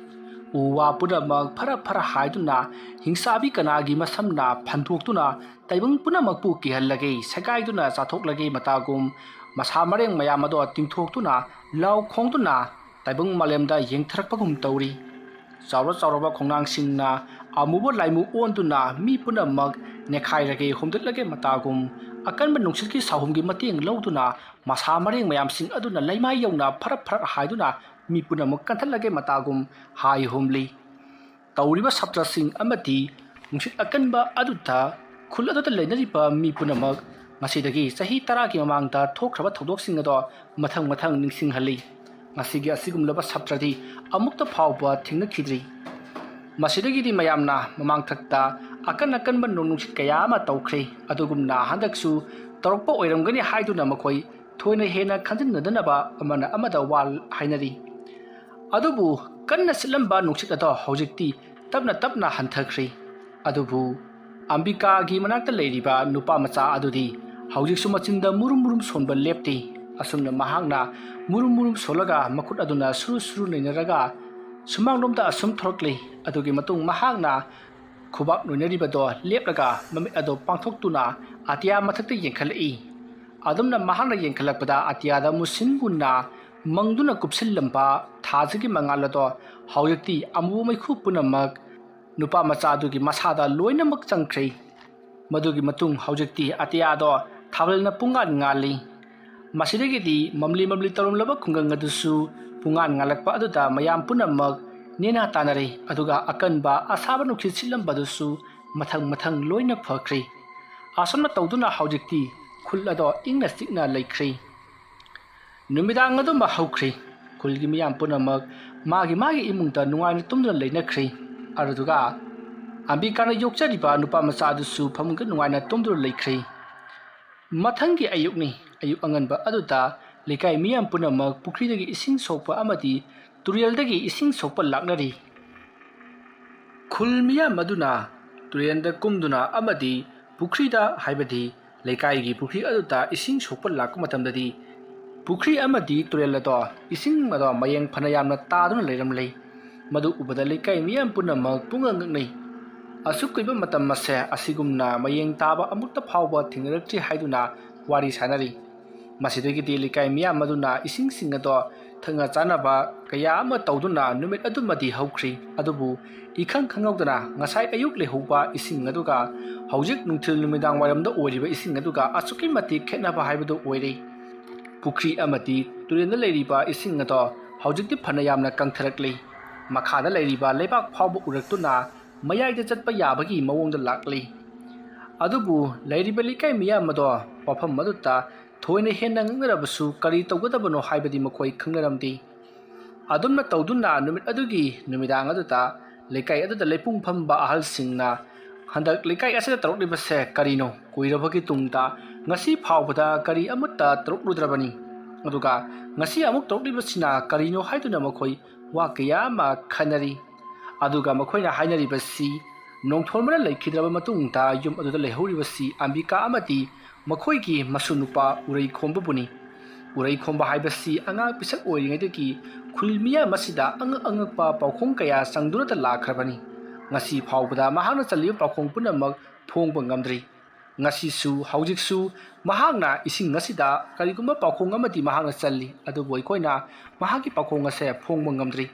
ꯎ ꯋꯥ ꯄꯨꯝꯅꯃꯛ ꯐꯔ ꯐꯔ ꯍꯥꯏꯗꯨꯅ ꯍꯤꯡꯆꯥꯕꯤ ꯀꯅꯥꯒꯤ ꯃꯁꯝꯅ ꯐꯟꯗꯣꯛꯇꯨꯅ ꯇꯥꯏꯕꯪ ꯄꯨꯝꯅꯃꯛꯄꯨ ꯀꯤꯍꯜꯂꯒꯦ, ꯁꯦꯒꯥꯏꯗꯨꯅ ꯆꯥꯊꯣꯛꯂꯒꯦ ꯃꯇꯥꯒꯨꯝ ꯃꯁꯥ ꯃꯔꯦꯡ ꯃꯌꯥꯝ ꯑꯗꯣ ꯇꯤꯡꯊꯣꯛꯇꯨꯅ ꯂꯥꯎ ꯈꯣꯡꯗꯨꯅ ꯇꯥꯏꯕꯪ ꯃꯥꯂꯦꯝꯗ ꯌꯦꯡꯊꯔꯛꯄꯒꯨꯝ ꯇꯧꯔꯤ꯫ ꯆꯥꯎꯔ ꯆꯥꯎꯔꯕ ꯈꯣꯡꯅꯥꯡꯁꯤꯡꯅ ꯑꯃꯨꯕ ꯂꯥꯏꯃꯨ ꯑꯣꯟꯗꯨꯅ ꯃꯤ ꯄꯨꯝꯅꯃꯛ ꯅꯦꯈꯥꯏꯔꯒꯦ ꯍꯨꯝꯗꯠꯂꯒꯦ ꯃꯇꯥꯒꯨꯝ ꯑꯀꯟꯕ ꯅꯨꯡꯁꯤꯠꯀꯤ ꯁꯥꯍꯨꯝꯒꯤ ꯃꯇꯦꯡ ꯂꯧꯗꯨꯅ ꯃꯁꯥ ꯃꯔꯦꯡ ꯃꯌꯥꯝꯁꯤꯡ ꯑꯗꯨꯅ ꯂꯩꯃꯥꯏ ꯌꯧꯅ ꯐꯔꯞ ꯐꯔꯞ ꯍꯥꯏꯗꯨꯅ ꯃꯤ ꯄꯨꯝꯅꯃꯛ ꯀꯟꯊꯠꯂꯒꯦ ꯃꯇꯥꯒꯨꯝ ꯍꯥꯏ ꯍꯨꯝꯂꯤ꯫ ꯇꯧꯔꯤꯕ ꯁꯥꯇ꯭ꯔꯁꯤꯡ ꯑꯃꯗꯤ ꯅꯨꯡꯁꯤꯠ ꯑꯀꯟꯕ ꯑꯗꯨꯗ ꯈꯨꯜ ꯑꯗꯨꯗ ꯂꯩꯅꯔꯤꯕ ꯃꯤ ꯄꯨꯝꯅꯃꯛ ꯉꯁꯤꯗꯒꯤ ꯆꯍꯤ ꯇꯔꯥꯒꯤ ꯃꯃꯥꯡꯗ ꯊꯣꯛꯈ꯭ꯔꯕ ꯊꯧꯗꯣꯛꯁꯤꯡ ꯑꯗꯣ ꯃꯊꯪ ꯃꯊꯪ ꯅꯤꯡꯁꯤꯡꯍꯜꯂꯤ꯫ ꯉꯁꯤꯒꯤ ꯑꯁꯤꯒꯨꯝꯂꯕ ꯁꯥꯇ꯭ꯔꯗꯤ ꯑꯃꯨꯛꯇ ꯐꯥꯎꯕ ꯊꯦꯡꯅꯈꯤꯗ꯭ꯔꯤ꯫ ꯃꯁꯤꯗꯒꯤꯗꯤ ꯃꯌꯥꯝꯅ ꯃꯃꯥꯡꯊꯛꯇ ꯑꯀꯟ ꯑꯀꯟꯕ ꯅꯣꯡ ꯅꯨꯡꯁꯤꯠ ꯀꯌꯥ ꯑꯃ ꯇꯧꯈ꯭ꯔꯦ꯫ ꯑꯗꯨꯒꯨꯝꯅ ꯍꯟꯗꯛꯁꯨ ꯇꯧꯔꯛꯄ ꯑꯣꯏꯔꯝꯒꯅꯤ ꯍꯥꯏꯗꯨꯅ ꯃꯈꯣꯏ ꯊꯣꯏꯅ ꯍꯦꯟꯅ ꯈꯟꯖꯤꯟꯅꯗꯅꯕ ꯑꯃꯅ ꯑꯃꯗ ꯋꯥ ꯍꯥꯏꯅꯔꯤ꯫ ꯑꯗꯨꯕꯨ ꯀꯟꯅ ꯁꯤꯠꯂꯝꯕ ꯅꯨꯡꯁꯤꯠ ꯑꯗꯣ ꯍꯧꯖꯤꯛꯇꯤ ꯇꯞꯅ ꯇꯞꯅ ꯍꯟꯊꯈ꯭ꯔꯦ꯫ ꯑꯗꯨꯕꯨ ꯑꯝꯕꯤꯀꯥꯒꯤ ꯃꯅꯥꯛꯇ ꯂꯩꯔꯤꯕ ꯅꯨꯄꯥ ꯃꯆꯥ ꯑꯗꯨꯗꯤ ꯍꯧꯖꯤꯛꯁꯨ ꯃꯆꯤꯟꯗ ꯃꯨꯔꯨꯝ ꯃꯨꯔꯨꯝ ꯁꯣꯟꯕ ꯂꯦꯞꯇꯦ꯫ ꯑꯁꯨꯝꯅ ꯃꯍꯥꯛꯅ ꯃꯨꯔꯨꯝ ꯃꯨꯔꯨꯝ ꯁꯣꯜꯂꯒ ꯃꯈꯨꯠ ꯑꯗꯨꯅ ꯁꯨꯔꯨ ꯁꯨꯔꯨ ꯅꯩꯅꯔꯒ ꯁꯨꯃꯥꯡꯂꯣꯝꯗ ꯑꯁꯨꯝ ꯊꯣꯔꯛꯂꯤ꯫ ꯑꯗꯨꯒꯤ ꯃꯇꯨꯡ ꯃꯍꯥꯛꯅ ꯈꯨꯕꯥꯛ ꯅꯣꯏꯅꯔꯤꯕꯗꯣ ꯂꯦꯞꯂꯒ ꯃꯃꯤꯠ ꯑꯗꯣ ꯄꯥꯡꯊꯣꯛꯇꯨꯅ ꯑꯇꯤꯌꯥ ꯃꯊꯛꯇ ꯌꯦꯡꯈꯠꯂꯛꯏ꯫ ꯑꯗꯨꯝꯅ ꯃꯍꯥꯛꯅ ꯌꯦꯡꯈꯠꯂꯛꯄꯗ ꯑꯇꯤꯌꯥꯗ ꯃꯨꯁꯤꯟ ꯃꯨꯟꯅ ꯃꯪꯗꯨꯅ ꯀꯨꯞꯁꯤꯜꯂꯝꯕ ꯊꯥꯁꯤꯒꯤ ꯃꯉꯥꯜ ꯑꯗꯣ ꯍꯧꯖꯤꯛꯇꯤ ꯑꯃꯨꯕ ꯃꯩꯈꯨ ꯄꯨꯝꯅꯃꯛ ꯅꯨꯄꯥ ꯃꯆꯥ ꯑꯗꯨꯒꯤ ꯃꯁꯥꯗ ꯂꯣꯏꯅꯃꯛ ꯆꯪꯈ꯭ꯔꯦ꯫ ꯃꯗꯨꯒꯤ ꯃꯇꯨꯡ ꯍꯧꯖꯤꯛꯇꯤ ꯑꯇꯤꯌꯥꯗꯣ ꯊꯥꯕꯜꯅ ꯄꯨꯡꯉꯥꯟ ꯉꯥꯜꯂꯤ꯫ ꯃꯁꯤꯗꯒꯤꯗꯤ ꯃꯝꯂꯤ ꯃꯝꯂꯤ ꯇꯧꯔꯝꯂꯕ ꯈꯨꯡꯒꯪ ꯑꯗꯨꯁꯨ ꯄꯨꯡꯉꯥꯟ ꯉꯥꯜꯂꯛꯄ ꯑꯗꯨꯗ ꯃꯌꯥꯝ ꯄꯨꯝꯅꯃꯛ ꯅꯦꯅꯥ ꯇꯥꯅꯔꯦ꯫ ꯑꯗꯨꯒ ꯑꯀꯟꯕ ꯑꯁꯥꯕ ꯅꯨꯡꯁꯤꯠ ꯁꯤꯠꯂꯝꯕꯗꯨꯁꯨ ꯃꯊꯪ ꯃꯊꯪ ꯂꯣꯏꯅ ꯐꯈ꯭ꯔꯦ꯫ ꯑꯁꯨꯝꯅ ꯇꯧꯗꯨꯅ ꯍꯧꯖꯤꯛꯇꯤ ꯈꯨꯜ ꯑꯗꯣ ꯏꯪꯅ ꯆꯤꯛꯅ ꯂꯩꯈ꯭ꯔꯦ꯫ ꯅꯨꯃꯤꯗꯥꯡ ꯑꯗꯨꯃ ꯍꯧꯈ꯭ꯔꯤ꯫ ꯈꯨꯜꯒꯤ ꯃꯤꯌꯥꯝ ꯄꯨꯝꯅꯃꯛ ꯃꯥꯒꯤ ꯃꯥꯒꯤ ꯏꯃꯨꯡꯗ ꯅꯨꯡꯉꯥꯏꯅ ꯇꯨꯝꯗꯨꯅ ꯂꯩꯅꯈ꯭ꯔꯤ꯫ ꯑꯗꯨꯗꯨꯒ ꯑꯝꯕꯤꯀꯥꯅ ꯌꯣꯛꯆꯔꯤꯕ ꯅꯨꯄꯥ ꯃꯆꯥ ꯑꯗꯨꯁꯨ ꯐꯃꯨꯡꯗ ꯅꯨꯡꯉꯥꯏꯅ ꯇꯨꯝꯗꯨꯅ ꯂꯩꯈ꯭ꯔꯤ꯫ ꯃꯊꯪꯒꯤ ꯑꯌꯨꯛꯅꯤ꯫ ꯑꯌꯨꯛ ꯑꯉꯟꯕ ꯑꯗꯨꯗ ꯂꯩꯀꯥꯏ ꯃꯤꯌꯥꯝ ꯄꯨꯝꯅꯃꯛ ꯄꯨꯈ꯭ꯔꯤꯗꯒꯤ ꯏꯁꯤꯡ ꯁꯣꯛꯄ ꯑꯃꯗꯤ ꯇꯨꯔꯦꯜꯗꯒꯤ ꯏꯁꯤꯡ ꯁꯣꯛꯄ ꯂꯥꯛꯅꯔꯤ꯫ ꯈꯨꯜ ꯃꯤꯌꯥꯝ ꯑꯗꯨꯅ ꯇꯨꯔꯦꯜꯗ ꯀꯨꯝꯗꯨꯅ ꯑꯃꯗꯤ ꯄꯨꯈ꯭ꯔꯤꯗ, ꯍꯥꯏꯕꯗꯤ ꯂꯩꯀꯥꯏꯒꯤ ꯄꯨꯈ꯭ꯔꯤ ꯑꯗꯨꯗ ꯏꯁꯤꯡ ꯁꯣꯛꯄ ꯂꯥꯛꯄ ꯃꯇꯝꯗꯗꯤ, ꯄꯨꯈ꯭ꯔꯤ ꯑꯃꯗꯤ ꯇꯨꯔꯦꯜ ꯑꯗꯣ ꯏꯁꯤꯡ ꯑꯗꯣ ꯃꯌꯦꯡ ꯐꯅ ꯌꯥꯝꯅ ꯇꯥꯗꯨꯅ ꯂꯩꯔꯝꯂꯦ꯫ ꯃꯗꯨ ꯎꯕꯗ ꯂꯩꯀꯥꯏ ꯃꯤꯌꯥꯝ ꯄꯨꯝꯅꯃꯛ ꯄꯨꯡꯉꯛ ꯉꯛꯅꯩ꯫ ꯑꯁꯨꯛ ꯀꯨꯏꯕ ꯃꯇꯝ ꯑꯁꯦ ꯑꯁꯤꯒꯨꯝꯅ ꯃꯌꯦꯡ ꯇꯥꯕ ꯑꯃꯨꯛꯇ ꯐꯥꯎꯕ ꯊꯦꯡꯅꯔꯛꯇ꯭ꯔꯤ ꯍꯥꯏꯗꯨꯅ ꯋꯥꯔꯤ ꯁꯥꯅꯔꯤ꯫ ꯃꯁꯤꯗꯒꯤꯗꯤ ꯂꯩꯀꯥꯏ ꯃꯤꯌꯥꯝ ꯑꯗꯨꯅ ꯏꯁꯤꯡꯁꯤꯡ ꯑꯗꯣ ꯊꯛꯅ ꯆꯥꯅꯕ ꯀꯌꯥ ꯑꯃ ꯇꯧꯗꯨꯅ ꯅꯨꯃꯤꯠ ꯑꯗꯨꯃꯗꯤ ꯍꯧꯈ꯭ꯔꯤ꯫ ꯑꯗꯨꯕꯨ ꯏꯈꯪ ꯈꯪꯍꯧꯗꯅ ꯉꯁꯥꯏ ꯑꯌꯨꯛ ꯂꯩꯍꯧꯕ ꯏꯁꯤꯡ ꯑꯗꯨꯒ ꯍꯧꯖꯤꯛ ꯅꯨꯡꯊꯤꯜ ꯅꯨꯃꯤꯗꯥꯡ ꯋꯥꯏꯔꯝꯗ ꯑꯣꯏꯔꯤꯕ ꯏꯁꯤꯡ ꯑꯗꯨꯒ ꯑꯁꯨꯛꯀꯤ ꯃꯇꯤꯛ ꯈꯦꯠꯅꯕ ꯍꯥꯏꯕꯗꯨ ꯑꯣꯏꯔꯦ꯫ ꯄꯨꯈ꯭ꯔꯤ ꯑꯃꯗꯤ ꯇꯨꯔꯦꯜꯗ ꯂꯩꯔꯤꯕ ꯏꯁꯤꯡ ꯑꯗꯣ ꯍꯧꯖꯤꯛꯇꯤ ꯐꯅ ꯌꯥꯝꯅ ꯀꯪꯊꯔꯛꯂꯤ꯫ ꯃꯈꯥꯗ ꯂꯩꯔꯤꯕ ꯂꯩꯕꯥꯛ ꯐꯥꯎꯕ ꯎꯔꯛꯇꯨꯅ ꯃꯌꯥꯏꯗ ꯆꯠꯄ ꯌꯥꯕꯒꯤ ꯃꯑꯣꯡꯗ ꯂꯥꯛꯂꯤ꯫ ꯑꯗꯨꯕꯨ ꯂꯩꯔꯤꯕ ꯂꯩꯀꯥꯏ ꯃꯤꯌꯥꯝ ꯑꯗꯣ ꯋꯥꯐꯝ ꯑꯗꯨꯗ ꯊꯣꯏꯅ ꯍꯦꯟꯅ ꯉꯛꯅꯔꯕꯁꯨ ꯀꯔꯤ ꯇꯧꯒꯗꯕꯅꯣ ꯍꯥꯏꯕꯗꯤ ꯃꯈꯣꯏ ꯈꯪꯅꯔꯝꯗꯦ꯫ ꯑꯗꯨꯝꯅ ꯇꯧꯗꯨꯅ ꯅꯨꯃꯤꯠ ꯑꯗꯨꯒꯤ ꯅꯨꯃꯤꯗꯥꯡ ꯑꯗꯨꯗ ꯂꯩꯀꯥꯏ ꯑꯗꯨꯗ ꯂꯩꯄꯨꯡ ꯐꯝꯕ ꯑꯍꯜꯁꯤꯡꯅ, "ꯍꯟꯗꯛ ꯂꯩꯀꯥꯏ ꯑꯁꯤꯗ ꯇꯧꯔꯛꯂꯤꯕꯁꯦ ꯀꯔꯤꯅꯣ? ꯀꯨꯏꯔꯕꯒꯤ ꯇꯨꯡꯗ ꯉꯁꯤ ꯐꯥꯎꯕꯗ ꯀꯔꯤ ꯑꯃꯠꯇ ꯇꯧꯔꯛꯂꯨꯗ꯭ꯔꯕꯅꯤ꯫ ꯑꯗꯨꯒ ꯉꯁꯤ ꯑꯃꯨꯛ ꯇꯧꯔꯛꯂꯤꯕꯁꯤꯅ ꯀꯔꯤꯅꯣ?" ꯍꯥꯏꯗꯨꯅ ꯃꯈꯣꯏ ꯋꯥ ꯀꯌꯥ ꯑꯃ ꯈꯟꯅꯔꯤ꯫ ꯑꯗꯨꯒ ꯃꯈꯣꯏꯅ ꯍꯥꯏꯅꯔꯤꯕꯁꯤ, ꯅꯣꯡꯊꯣꯟꯕꯅ ꯂꯩꯈꯤꯗ꯭ꯔꯕ ꯃꯇꯨꯡꯗ ꯌꯨꯝ ꯑꯗꯨꯗ ꯂꯩꯍꯧꯔꯤꯕꯁꯤ ꯑꯝꯕꯤꯀꯥ ꯑꯃꯗꯤ ꯃꯈꯣꯏꯒꯤ ꯃꯁꯨ ꯅꯨꯄꯥ ꯎꯔꯩꯈꯣꯝꯕꯕꯨꯅꯤ꯫ ꯎꯔꯩꯈꯣꯝꯕ ꯍꯥꯏꯕꯁꯤ ꯑꯉꯥꯡ ꯄꯤꯁꯛ ꯑꯣꯏꯔꯤꯉꯩꯗꯒꯤ ꯈꯨꯜ ꯃꯤꯌꯥꯝ ꯑꯁꯤꯗ ꯑꯉꯛ ꯑꯉꯛꯄ ꯄꯥꯎꯈꯣꯡ ꯀꯌꯥ ꯆꯪꯗꯨꯅꯇ ꯂꯥꯛꯈ꯭ꯔꯕꯅꯤ꯫ ꯉꯁꯤ ꯐꯥꯎꯕꯗ ꯃꯍꯥꯛꯅ ꯆꯜꯂꯤꯕ ꯄꯥꯎꯈꯣꯡ ꯄꯨꯝꯅꯃꯛ ꯐꯣꯡꯕ ꯉꯝꯗ꯭ꯔꯤ꯫ ꯉꯁꯤꯁꯨ, ꯍꯧꯖꯤꯛꯁꯨ ꯃꯍꯥꯛꯅ ꯏꯁꯤꯡ ꯑꯁꯤꯗ ꯀꯔꯤꯒꯨꯝꯕ ꯄꯥꯎꯈꯣꯡ ꯑꯃꯗꯤ ꯃꯍꯥꯛꯅ ꯆꯜꯂꯤ, ꯑꯗꯨꯕꯨ ꯑꯩꯈꯣꯏꯅ ꯃꯍꯥꯛꯀꯤ ꯄꯥꯎꯈꯣꯡ ꯑꯁꯦ ꯐꯣꯡꯕ ꯉꯝꯗ꯭ꯔꯤ꯫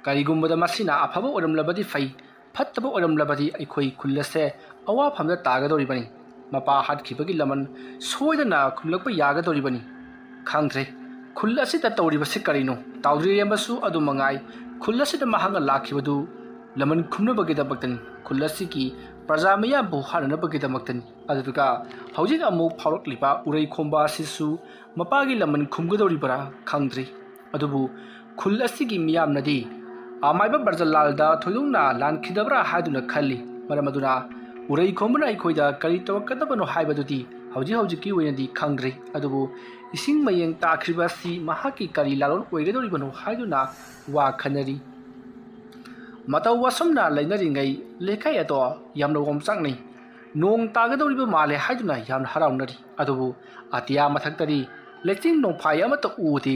ꯀꯔꯤꯒꯨꯝꯕꯗ ꯃꯁꯤꯅ ꯑꯐꯕ ꯑꯣꯏꯔꯝꯂꯕꯗꯤ ꯐꯩ, ꯐꯠꯇꯕ ꯑꯣꯏꯔꯝꯂꯕꯗꯤ ꯑꯩꯈꯣꯏ ꯈꯨꯜ ꯑꯁꯦ ꯑꯋꯥꯐꯝꯗ ꯇꯥꯒꯗꯧꯔꯤꯕꯅꯤ꯫ ꯃꯄꯥ ꯍꯥꯠꯈꯤꯕꯒꯤ ꯂꯃꯟ ꯁꯣꯏꯗꯅ ꯈꯨꯝꯂꯛꯄ ꯌꯥꯒꯗꯧꯔꯤꯕꯅꯤ꯫ ꯈꯪꯗ꯭ꯔꯦ, ꯈꯨꯜ ꯑꯁꯤꯗ ꯇꯧꯔꯤꯕꯁꯤ ꯀꯔꯤꯅꯣ? ꯇꯥꯎꯗ꯭ꯔꯤꯔꯦꯝꯕꯁꯨ ꯑꯗꯨ ꯃꯉꯥꯏ꯫ ꯈꯨꯜ ꯑꯁꯤꯗ ꯃꯍꯥꯛꯅ ꯂꯥꯛꯈꯤꯕꯗꯨ ꯂꯃꯟ ꯈꯨꯝꯅꯕꯒꯤꯗꯃꯛꯇꯅꯤ, ꯈꯨꯜ ꯑꯁꯤꯒꯤ ꯄ꯭ꯔꯖꯥ ꯃꯤꯌꯥꯝꯕꯨ ꯍꯥꯠꯅꯅꯕꯒꯤꯗꯃꯛꯇꯅꯤ꯫ ꯑꯗꯨꯗꯨꯒ ꯍꯧꯖꯤꯛ ꯑꯃꯨꯛ ꯐꯥꯎꯔꯛꯂꯤꯕ ꯎꯔꯩꯈꯣꯝꯕ ꯑꯁꯤꯁꯨ ꯃꯄꯥꯒꯤ ꯂꯃꯟ ꯈꯨꯝꯒꯗꯧꯔꯤꯕ꯭ꯔꯥ ꯈꯪꯗ꯭ꯔꯤ꯫ ꯑꯗꯨꯕꯨ ꯈꯨꯜ ꯑꯁꯤꯒꯤ ꯃꯤꯌꯥꯝꯅꯗꯤ ꯑꯃꯥꯏꯕ ꯕ꯭ꯔꯖꯂꯥꯜꯗ ꯊꯣꯏꯗꯣꯛꯅ ꯂꯥꯟꯈꯤꯗꯕ꯭ꯔꯥ ꯍꯥꯏꯗꯨꯅ ꯈꯜꯂꯤ꯫ ꯃꯔꯝ ꯑꯗꯨꯅ ꯎꯔꯩꯈꯣꯝꯕꯅ ꯑꯩꯈꯣꯏꯗ ꯀꯔꯤ ꯇꯧꯔꯛꯀꯗꯕꯅꯣ ꯍꯥꯏꯕꯗꯨꯗꯤ ꯍꯧꯖꯤꯛ ꯍꯧꯖꯤꯛꯀꯤ ꯑꯣꯏꯅꯗꯤ ꯈꯪꯗ꯭ꯔꯤ꯫ ꯑꯗꯨꯕꯨ ꯏꯁꯤꯡ ꯃꯌꯦꯡ ꯇꯥꯈ꯭ꯔꯤꯕ ꯑꯁꯤ ꯃꯍꯥꯛꯀꯤ ꯀꯔꯤ ꯂꯥꯂꯣꯟ ꯑꯣꯏꯒꯗꯧꯔꯤꯕꯅꯣ ꯍꯥꯏꯗꯨꯅ ꯋꯥ ꯈꯟꯅꯔꯤ꯫ ꯃꯇꯧ ꯑꯁꯨꯝꯅ ꯂꯩꯅꯔꯤꯉꯩ ꯂꯩꯀꯥꯏ ꯑꯗꯣ ꯌꯥꯝꯅ ꯑꯣꯝꯆꯥꯛꯅꯩ꯫ ꯅꯣꯡ ꯇꯥꯒꯗꯧꯔꯤꯕ ꯃꯥꯜꯂꯦ ꯍꯥꯏꯗꯨꯅ ꯌꯥꯝꯅ ꯍꯔꯥꯎꯅꯔꯤ꯫ ꯑꯗꯨꯕꯨ ꯑꯇꯤꯌꯥ ꯃꯊꯛꯇꯗꯤ ꯂꯩꯆꯤꯟ ꯅꯣꯡꯐꯥꯏ ꯑꯃꯠꯇ ꯎꯗꯦ꯫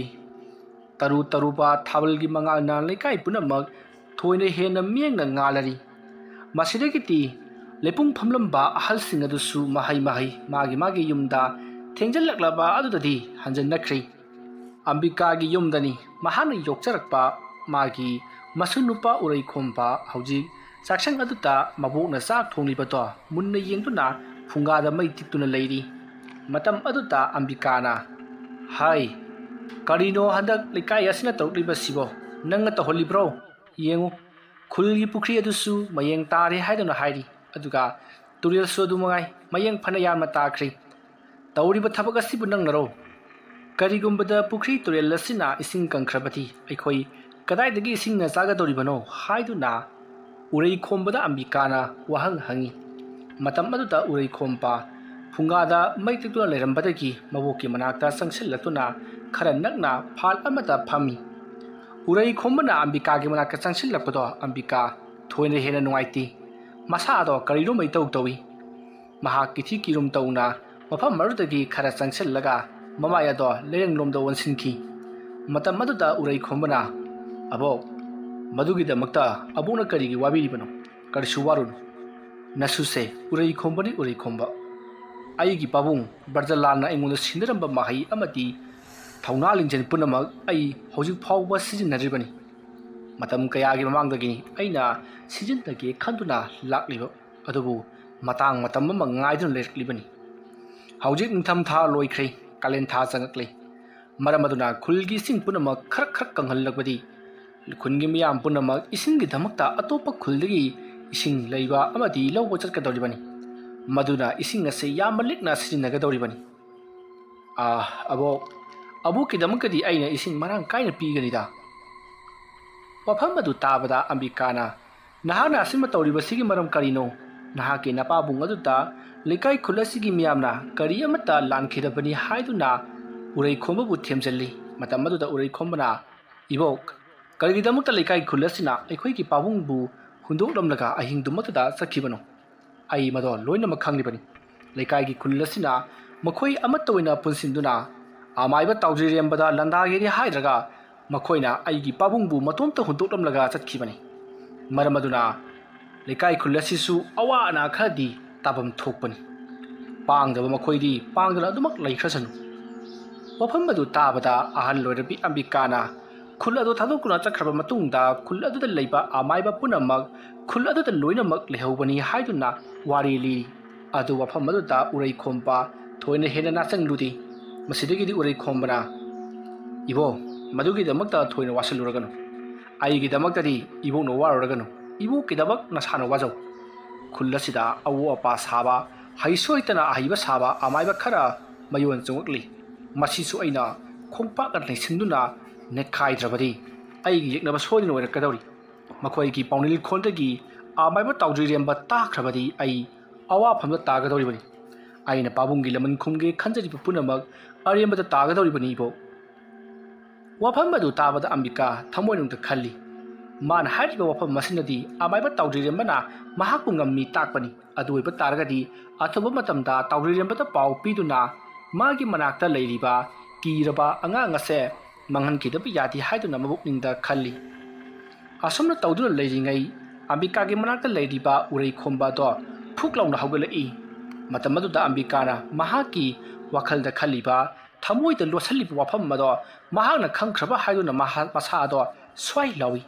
ꯇꯔꯨ ꯇꯔꯨꯕ ꯊꯥꯕꯜꯒꯤ ꯃꯉꯥꯜꯅ ꯂꯩꯀꯥꯏ ꯄꯨꯝꯅꯃꯛ ꯊꯣꯏꯅ ꯍꯦꯟꯅ ꯃꯤꯌꯦꯡꯅ ꯉꯥꯜꯂꯔꯤ꯫ ꯃꯁꯤꯗꯒꯤꯗꯤ ꯂꯩꯄꯨꯡ ꯐꯝꯂꯝꯕ ꯑꯍꯜꯁꯤꯡ ꯑꯗꯨꯁꯨ ꯃꯍꯩ ꯃꯍꯩ ꯃꯥꯒꯤ ꯃꯥꯒꯤ ꯌꯨꯝꯗ ꯊꯦꯡꯖꯤꯜꯂꯛꯂꯕ ꯑꯗꯨꯗꯗꯤ ꯍꯟꯖꯤꯟꯅꯈ꯭ꯔꯦ꯫ ꯑꯝꯕꯤꯀꯥꯒꯤ ꯌꯨꯝꯗꯅꯤ ꯃꯍꯥꯛꯅ ꯌꯣꯛꯆꯔꯛꯄ ꯃꯥꯒꯤ ꯃꯁꯨ ꯅꯨꯄꯥ ꯎꯔꯩꯈꯣꯝꯕ ꯍꯧꯖꯤꯛ ꯆꯥꯛꯁꯪ ꯑꯗꯨꯗ ꯃꯕꯣꯛꯅ ꯆꯥꯛ ꯊꯣꯡꯂꯤꯕꯗꯣ ꯃꯨꯟꯅ ꯌꯦꯡꯗꯨꯅ ꯐꯨꯡꯒꯥꯗ ꯃꯩ ꯇꯤꯛꯇꯨꯅ ꯂꯩꯔꯤ꯫ ꯃꯇꯝ ꯑꯗꯨꯗ ꯑꯝꯕꯤꯀꯥꯅ, "ꯍꯥꯏ, ꯀꯔꯤꯅꯣ ꯍꯟꯗꯛ ꯂꯩꯀꯥꯏ ꯑꯁꯤꯅ ꯇꯧꯔꯛꯂꯤꯕꯁꯤꯕꯣ? ꯅꯪꯅ ꯇꯧꯍꯜꯂꯤꯕ꯭ꯔꯣ? ꯌꯦꯡꯉꯨ, ꯈꯨꯜꯒꯤ ꯄꯨꯈ꯭ꯔꯤ ꯑꯗꯨꯁꯨ ꯃꯌꯦꯡ ꯇꯥꯔꯦ ꯍꯥꯏꯗꯨꯅ ꯍꯥꯏꯔꯤ, ꯑꯗꯨꯒ ꯇꯨꯔꯦꯜꯁꯨ ꯑꯗꯨ ꯃꯉꯥꯏ, ꯃꯌꯦꯡ ꯐꯅ ꯌꯥꯝꯅ ꯇꯥꯈ꯭ꯔꯦ꯫ ꯇꯧꯔꯤꯕ ꯊꯕꯛ ꯑꯁꯤꯕꯨ ꯅꯪꯅꯔꯣ? ꯀꯔꯤꯒꯨꯝꯕꯗ ꯄꯨꯈ꯭ꯔꯤ ꯇꯨꯔꯦꯜ ꯑꯁꯤꯅ ꯏꯁꯤꯡ ꯀꯪꯈ꯭ꯔꯕꯗꯤ ꯑꯩꯈꯣꯏ ꯀꯗꯥꯏꯗꯒꯤ ꯏꯁꯤꯡꯅ ꯆꯥꯒꯗꯧꯔꯤꯕꯅꯣ?" ꯍꯥꯏꯗꯨꯅ ꯎꯔꯩꯈꯣꯝꯕꯗ ꯑꯝꯕꯤꯀꯥꯅ ꯋꯥꯍꯪ ꯍꯪꯉꯤ꯫ ꯃꯇꯝ ꯑꯗꯨꯗ ꯎꯔꯩꯈꯣꯝꯕ ꯐꯨꯡꯒꯥꯗ ꯃꯩ ꯇꯤꯛꯇꯨꯅ ꯂꯩꯔꯝꯕꯗꯒꯤ ꯃꯕꯣꯛꯀꯤ ꯃꯅꯥꯛꯇ ꯆꯪꯁꯤꯜꯂꯛꯇꯨꯅ ꯈꯔ ꯅꯛꯅ ꯐꯥꯜ ꯑꯃꯗ ꯐꯝꯃꯤ꯫ ꯎꯔꯩꯈꯣꯝꯕꯅ ꯑꯝꯕꯤꯀꯥꯒꯤ ꯃꯅꯥꯛꯇ ꯆꯪꯁꯤꯜꯂꯛꯄꯗꯣ ꯑꯝꯕꯤꯀꯥ ꯊꯣꯏꯅ ꯍꯦꯟꯅ ꯅꯨꯡꯉꯥꯏꯇꯦ꯫ ꯃꯁꯥꯗꯣ ꯀꯔꯤꯅꯣꯝꯃ ꯏꯇꯧ ꯇꯧꯏ꯫ ꯃꯍꯥꯛ ꯀꯤꯊꯤ ꯀꯤꯔꯨꯝ ꯇꯧꯅ ꯃꯐꯝ ꯑꯗꯨꯗꯒꯤ ꯈꯔ ꯆꯪꯁꯤꯜꯂꯒ ꯃꯃꯥꯏ ꯑꯗꯣ ꯂꯩꯔꯪꯂꯣꯝꯗ ꯑꯣꯟꯁꯤꯟꯈꯤ꯫ ꯃꯇꯝ ꯑꯗꯨꯗ ꯎꯔꯩꯈꯣꯝꯕꯅ, "ꯑꯕꯣꯛ, ꯃꯗꯨꯒꯤꯗꯃꯛꯇ ꯑꯕꯣꯛꯅ ꯀꯔꯤꯒꯤ ꯋꯥꯕꯤꯔꯤꯕꯅꯣ? ꯀꯔꯤꯁꯨ ꯋꯥꯔꯨꯅꯨ꯫ ꯅꯁꯨꯁꯦ ꯎꯔꯩꯈꯣꯝꯕꯅꯤ ꯎꯔꯩꯈꯣꯝꯕ꯫ ꯑꯩꯒꯤ ꯄꯥꯕꯨꯡ ꯕ꯭ꯔꯖꯂꯥꯜꯅ ꯑꯩꯉꯣꯟꯗ ꯁꯤꯟꯅꯔꯝꯕ ꯃꯍꯩ ꯑꯃꯗꯤ ꯊꯧꯅꯥ ꯂꯤꯡꯖꯦꯜ ꯄꯨꯝꯅꯃꯛ ꯑꯩ ꯍꯧꯖꯤꯛ ꯐꯥꯎꯕ ꯁꯤꯖꯤꯟꯅꯔꯤꯕꯅꯤ꯫ ꯃꯇꯝ ꯀꯌꯥꯒꯤ ꯃꯃꯥꯡꯗꯒꯤꯅꯤ ꯑꯩꯅ ꯁꯤꯖꯤꯟꯅꯒꯦ ꯈꯟꯗꯨꯅ ꯂꯥꯛꯂꯤꯕ ꯑꯗꯨꯕꯨ ꯃꯇꯥꯡ ꯃꯇꯝ ꯑꯃ ꯉꯥꯏꯗꯨꯅ ꯂꯩꯔꯛꯂꯤꯕꯅꯤ꯫ ꯍꯧꯖꯤꯛ ꯅꯤꯡꯊꯝꯊꯥ ꯂꯣꯏꯈ꯭ꯔꯦ, ꯀꯥꯂꯦꯟ ꯊꯥ ꯆꯪꯉꯛꯂꯦ꯫ ꯃꯔꯝ ꯑꯗꯨꯅ ꯈꯨꯜꯒꯤ ꯏꯁꯤꯡ ꯄꯨꯝꯅꯃꯛ ꯈꯔ ꯈꯔ ꯀꯪꯍꯜꯂꯛꯄꯗꯤ ꯈꯨꯟꯒꯤ ꯃꯤꯌꯥꯝ ꯄꯨꯝꯅꯃꯛ ꯏꯁꯤꯡꯒꯤꯗꯃꯛꯇ ꯑꯇꯣꯞꯄ ꯈꯨꯜꯗꯒꯤ ꯏꯁꯤꯡ ꯂꯩꯕ ꯑꯃꯗꯤ ꯂꯧꯕ ꯆꯠꯀꯗꯧꯔꯤꯕꯅꯤ꯫ ꯃꯗꯨꯅ ꯏꯁꯤꯡ ꯑꯁꯤ ꯌꯥꯝꯅ ꯂꯤꯛꯅ ꯁꯤꯖꯤꯟꯅꯒꯗꯧꯔꯤꯕꯅꯤ꯫ "ꯑꯥ, ꯑꯕꯣꯛ, ꯑꯕꯣꯛꯀꯤꯗꯃꯛꯇꯗꯤ ꯑꯩꯅ ꯏꯁꯤꯡ ꯃꯔꯥꯡ ꯀꯥꯏꯅ ꯄꯤꯒꯅꯤꯗ꯫" ꯋꯥꯐꯝ ꯑꯗꯨ ꯇꯥꯕꯗ ꯑꯝꯕꯤꯀꯥꯅ, "ꯅꯍꯥꯛꯅ ꯑꯁꯤꯃ ꯇꯧꯔꯤꯕꯁꯤꯒꯤ ꯃꯔꯝ ꯀꯔꯤꯅꯣ? ꯅꯍꯥꯛꯀꯤ ꯅꯄꯥꯕꯨꯡ ꯑꯗꯨꯗ ꯂꯩꯀꯥꯏ ꯈꯨꯜ ꯑꯁꯤꯒꯤ ꯃꯤꯌꯥꯝꯅ ꯀꯔꯤ ꯑꯃꯠꯇ ꯂꯥꯟꯈꯤꯗꯕꯅꯤ" ꯍꯥꯏꯗꯨꯅ ꯎꯔꯩꯈꯣꯝꯕꯕꯨ ꯊꯦꯝꯖꯤꯜꯂꯤ꯫ ꯃꯇꯝ ꯑꯗꯨꯗ ꯎꯔꯩꯈꯣꯝꯕꯅ, "ꯏꯕꯣꯛ, ꯀꯔꯤꯒꯤꯗꯃꯛꯇ ꯂꯩꯀꯥꯏ ꯈꯨꯜ ꯑꯁꯤꯅ ꯑꯩꯈꯣꯏꯒꯤ ꯄꯥꯕꯨꯡꯕꯨ ꯍꯨꯟꯗꯣꯛꯂꯝꯂꯒ ꯑꯍꯤꯡꯗꯨꯃꯛꯇꯗ ꯆꯠꯈꯤꯕꯅꯣ? ꯑꯩ ꯃꯗꯣ ꯂꯣꯏꯅꯃꯛ ꯈꯪꯂꯤꯕꯅꯤ꯫ ꯂꯩꯀꯥꯏꯒꯤ ꯈꯨꯜ ꯑꯁꯤꯅ ꯃꯈꯣꯏ ꯑꯃꯠꯇ ꯑꯣꯏꯅ ꯄꯨꯟꯁꯤꯟꯗꯨꯅ ꯑꯃꯥꯏꯕ ꯇꯥꯎꯖꯤꯔꯦꯝꯕꯗ ꯂꯥꯟꯗꯥꯒꯦꯗꯤ ꯍꯥꯏꯗ꯭ꯔꯒ ꯃꯈꯣꯏꯅ ꯑꯩꯒꯤ ꯄꯥꯕꯨꯡꯕꯨ ꯃꯇꯣꯝꯇ ꯍꯨꯟꯗꯣꯛꯂꯝꯂꯒ ꯆꯠꯈꯤꯕꯅꯤ꯫ ꯃꯔꯝ ꯑꯗꯨꯅ ꯂꯩꯀꯥꯏ ꯈꯨꯜ ꯑꯁꯤꯁꯨ ꯑꯋꯥ ꯑꯅꯥ ꯈꯔꯗꯤ ꯇꯥꯐꯝ ꯊꯣꯛꯄꯅꯤ꯫ ꯄꯥꯡꯗꯕ ꯃꯈꯣꯏꯗꯤ ꯄꯥꯡꯗꯅ ꯑꯗꯨꯃꯛ ꯂꯩꯈ꯭ꯔꯁꯅꯨ꯫" ꯋꯥꯐꯝ ꯑꯗꯨ ꯇꯥꯕꯗ ꯑꯍꯜ ꯑꯣꯏꯔꯕꯤ ꯑꯝꯕꯤꯀꯥꯅ ꯈꯨꯜ ꯑꯗꯨ ꯊꯥꯗꯣꯛꯇꯨꯅ ꯆꯠꯈ꯭ꯔꯕ ꯃꯇꯨꯡꯗ ꯈꯨꯜ ꯑꯗꯨꯗ ꯂꯩꯕ ꯑꯃꯥꯏꯕ ꯄꯨꯝꯅꯃꯛ ꯈꯨꯜ ꯑꯗꯨꯗ ꯂꯣꯏꯅꯃꯛ ꯂꯩꯍꯧꯕꯅꯤ ꯍꯥꯏꯗꯨꯅ ꯋꯥꯔꯤ ꯂꯤꯔꯤ꯫ ꯑꯗꯨ ꯋꯥꯐꯝ ꯑꯗꯨꯗ ꯎꯔꯩꯈꯣꯝꯕ ꯊꯣꯏꯅ ꯍꯦꯟꯅ ꯅꯥꯆꯪꯂꯨꯗꯦ꯫ ꯃꯁꯤꯗꯒꯤꯗꯤ ꯎꯔꯩꯈꯣꯝꯕꯅ, "ꯏꯕꯣ, ꯃꯗꯨꯒꯤꯗꯃꯛꯇ ꯊꯣꯏꯅ ꯋꯥꯁꯤꯜꯂꯨꯔꯒꯅꯨ꯫ ꯑꯩꯒꯤꯗꯃꯛꯇꯗꯤ ꯏꯕꯣꯛꯅ ꯋꯥꯔꯨꯔꯒꯅꯨ꯫ ꯏꯕꯣꯛꯀꯤꯗꯃꯛ ꯅꯁꯥꯅ ꯋꯥꯖꯧ꯫ ꯈꯨꯜ ꯑꯁꯤꯗ ꯑꯋꯣ ꯑꯄꯥ ꯁꯥꯕ, ꯍꯩꯁꯨ ꯍꯩꯇꯅ ꯑꯍꯩꯕ ꯁꯥꯕ ꯑꯃꯥꯏꯕ ꯈꯔ ꯃꯌꯣꯟ ꯆꯣꯡꯂꯛꯂꯤ꯫ ꯃꯁꯤꯁꯨ ꯑꯩꯅ ꯈꯣꯡꯄꯥꯛꯅ ꯂꯩꯁꯤꯟꯗꯨꯅ ꯅꯦꯠꯈꯥꯏꯗ꯭ꯔꯕꯗꯤ ꯑꯩꯒꯤ ꯌꯦꯛꯅꯕ ꯁꯣꯏꯗꯅ ꯑꯣꯏꯔꯛꯀꯗꯧꯔꯤ꯫ ꯃꯈꯣꯏꯒꯤ ꯄꯥꯎꯅꯤꯜꯈꯣꯟꯗꯒꯤ ꯑꯃꯥꯏꯕ ꯇꯥꯎꯖꯤꯔꯦꯝꯕ ꯇꯥꯈ꯭ꯔꯕꯗꯤ ꯑꯩ ꯑꯋꯥꯐꯝꯗ ꯇꯥꯒꯗꯧꯔꯤꯕꯅꯤ꯫ ꯑꯩꯅ ꯄꯥꯕꯨꯡꯒꯤ ꯂꯃꯟ ꯈꯨꯝꯒꯦ ꯈꯟꯖꯔꯤꯕ ꯄꯨꯝꯅꯃꯛ ꯑꯔꯦꯝꯕꯗ ꯇꯥꯒꯗꯧꯔꯤꯕꯅꯤ ꯏꯕꯣꯛ꯫" ꯋꯥꯐꯝ ꯑꯗꯨ ꯇꯥꯕꯗ ꯑꯝꯕꯤꯀꯥ ꯊꯃꯣꯏꯅꯨꯡꯗ ꯈꯜꯂꯤ, "ꯃꯥꯅ ꯍꯥꯏꯔꯤꯕ ꯋꯥꯐꯝ ꯑꯁꯤꯅꯗꯤ ꯑꯃꯥꯏꯕ ꯇꯥꯎꯖꯤꯔꯦꯝꯕꯅ ꯃꯍꯥꯛꯄꯨ ꯉꯝꯃꯤ ꯇꯥꯛꯄꯅꯤ꯫ ꯑꯗꯨ ꯑꯣꯏꯕ ꯇꯥꯔꯒꯗꯤ ꯑꯊꯨꯕ ꯃꯇꯝꯗ ꯇꯥꯎꯖꯤꯔꯦꯝꯕꯗ ꯄꯥꯎ ꯄꯤꯗꯨꯅ ꯃꯥꯒꯤ ꯃꯅꯥꯛꯇ ꯂꯩꯔꯤꯕ ꯀꯤꯔꯕ ꯑꯉꯥꯡ ꯑꯁꯦ ꯃꯥꯡꯍꯟꯈꯤꯗꯕ ꯌꯥꯗꯦ" ꯍꯥꯏꯗꯨꯅ ꯃꯕꯨꯛꯅꯤꯡꯗ ꯈꯜꯂꯤ꯫ ꯑꯁꯨꯝꯅ ꯇꯧꯗꯨꯅ ꯂꯩꯔꯤꯉꯩ ꯑꯝꯕꯤꯀꯥꯒꯤ ꯃꯅꯥꯛꯇ ꯂꯩꯔꯤꯕ ꯎꯔꯩꯈꯣꯝꯕ ꯑꯗꯣ ꯐꯨꯛ ꯂꯥꯎꯅ ꯍꯧꯒꯠꯂꯛꯏ꯫ ꯃꯇꯝ ꯑꯗꯨꯗ ꯑꯝꯕꯤꯀꯥꯅ ꯃꯍꯥꯛꯀꯤ ꯋꯥꯈꯜꯗ ꯈꯜꯂꯤꯕ, ꯊꯃꯣꯏꯗ ꯂꯣꯠꯁꯤꯜꯂꯤꯕ ꯋꯥꯐꯝ ꯑꯗꯣ ꯃꯍꯥꯛꯅ ꯈꯪꯈ꯭ꯔꯕ ꯍꯥꯏꯗꯨꯅ ꯃꯍꯥꯛ ꯃꯁꯥ ꯑꯗꯣ ꯁ꯭ꯋꯥꯏ ꯂꯥꯎꯏ꯫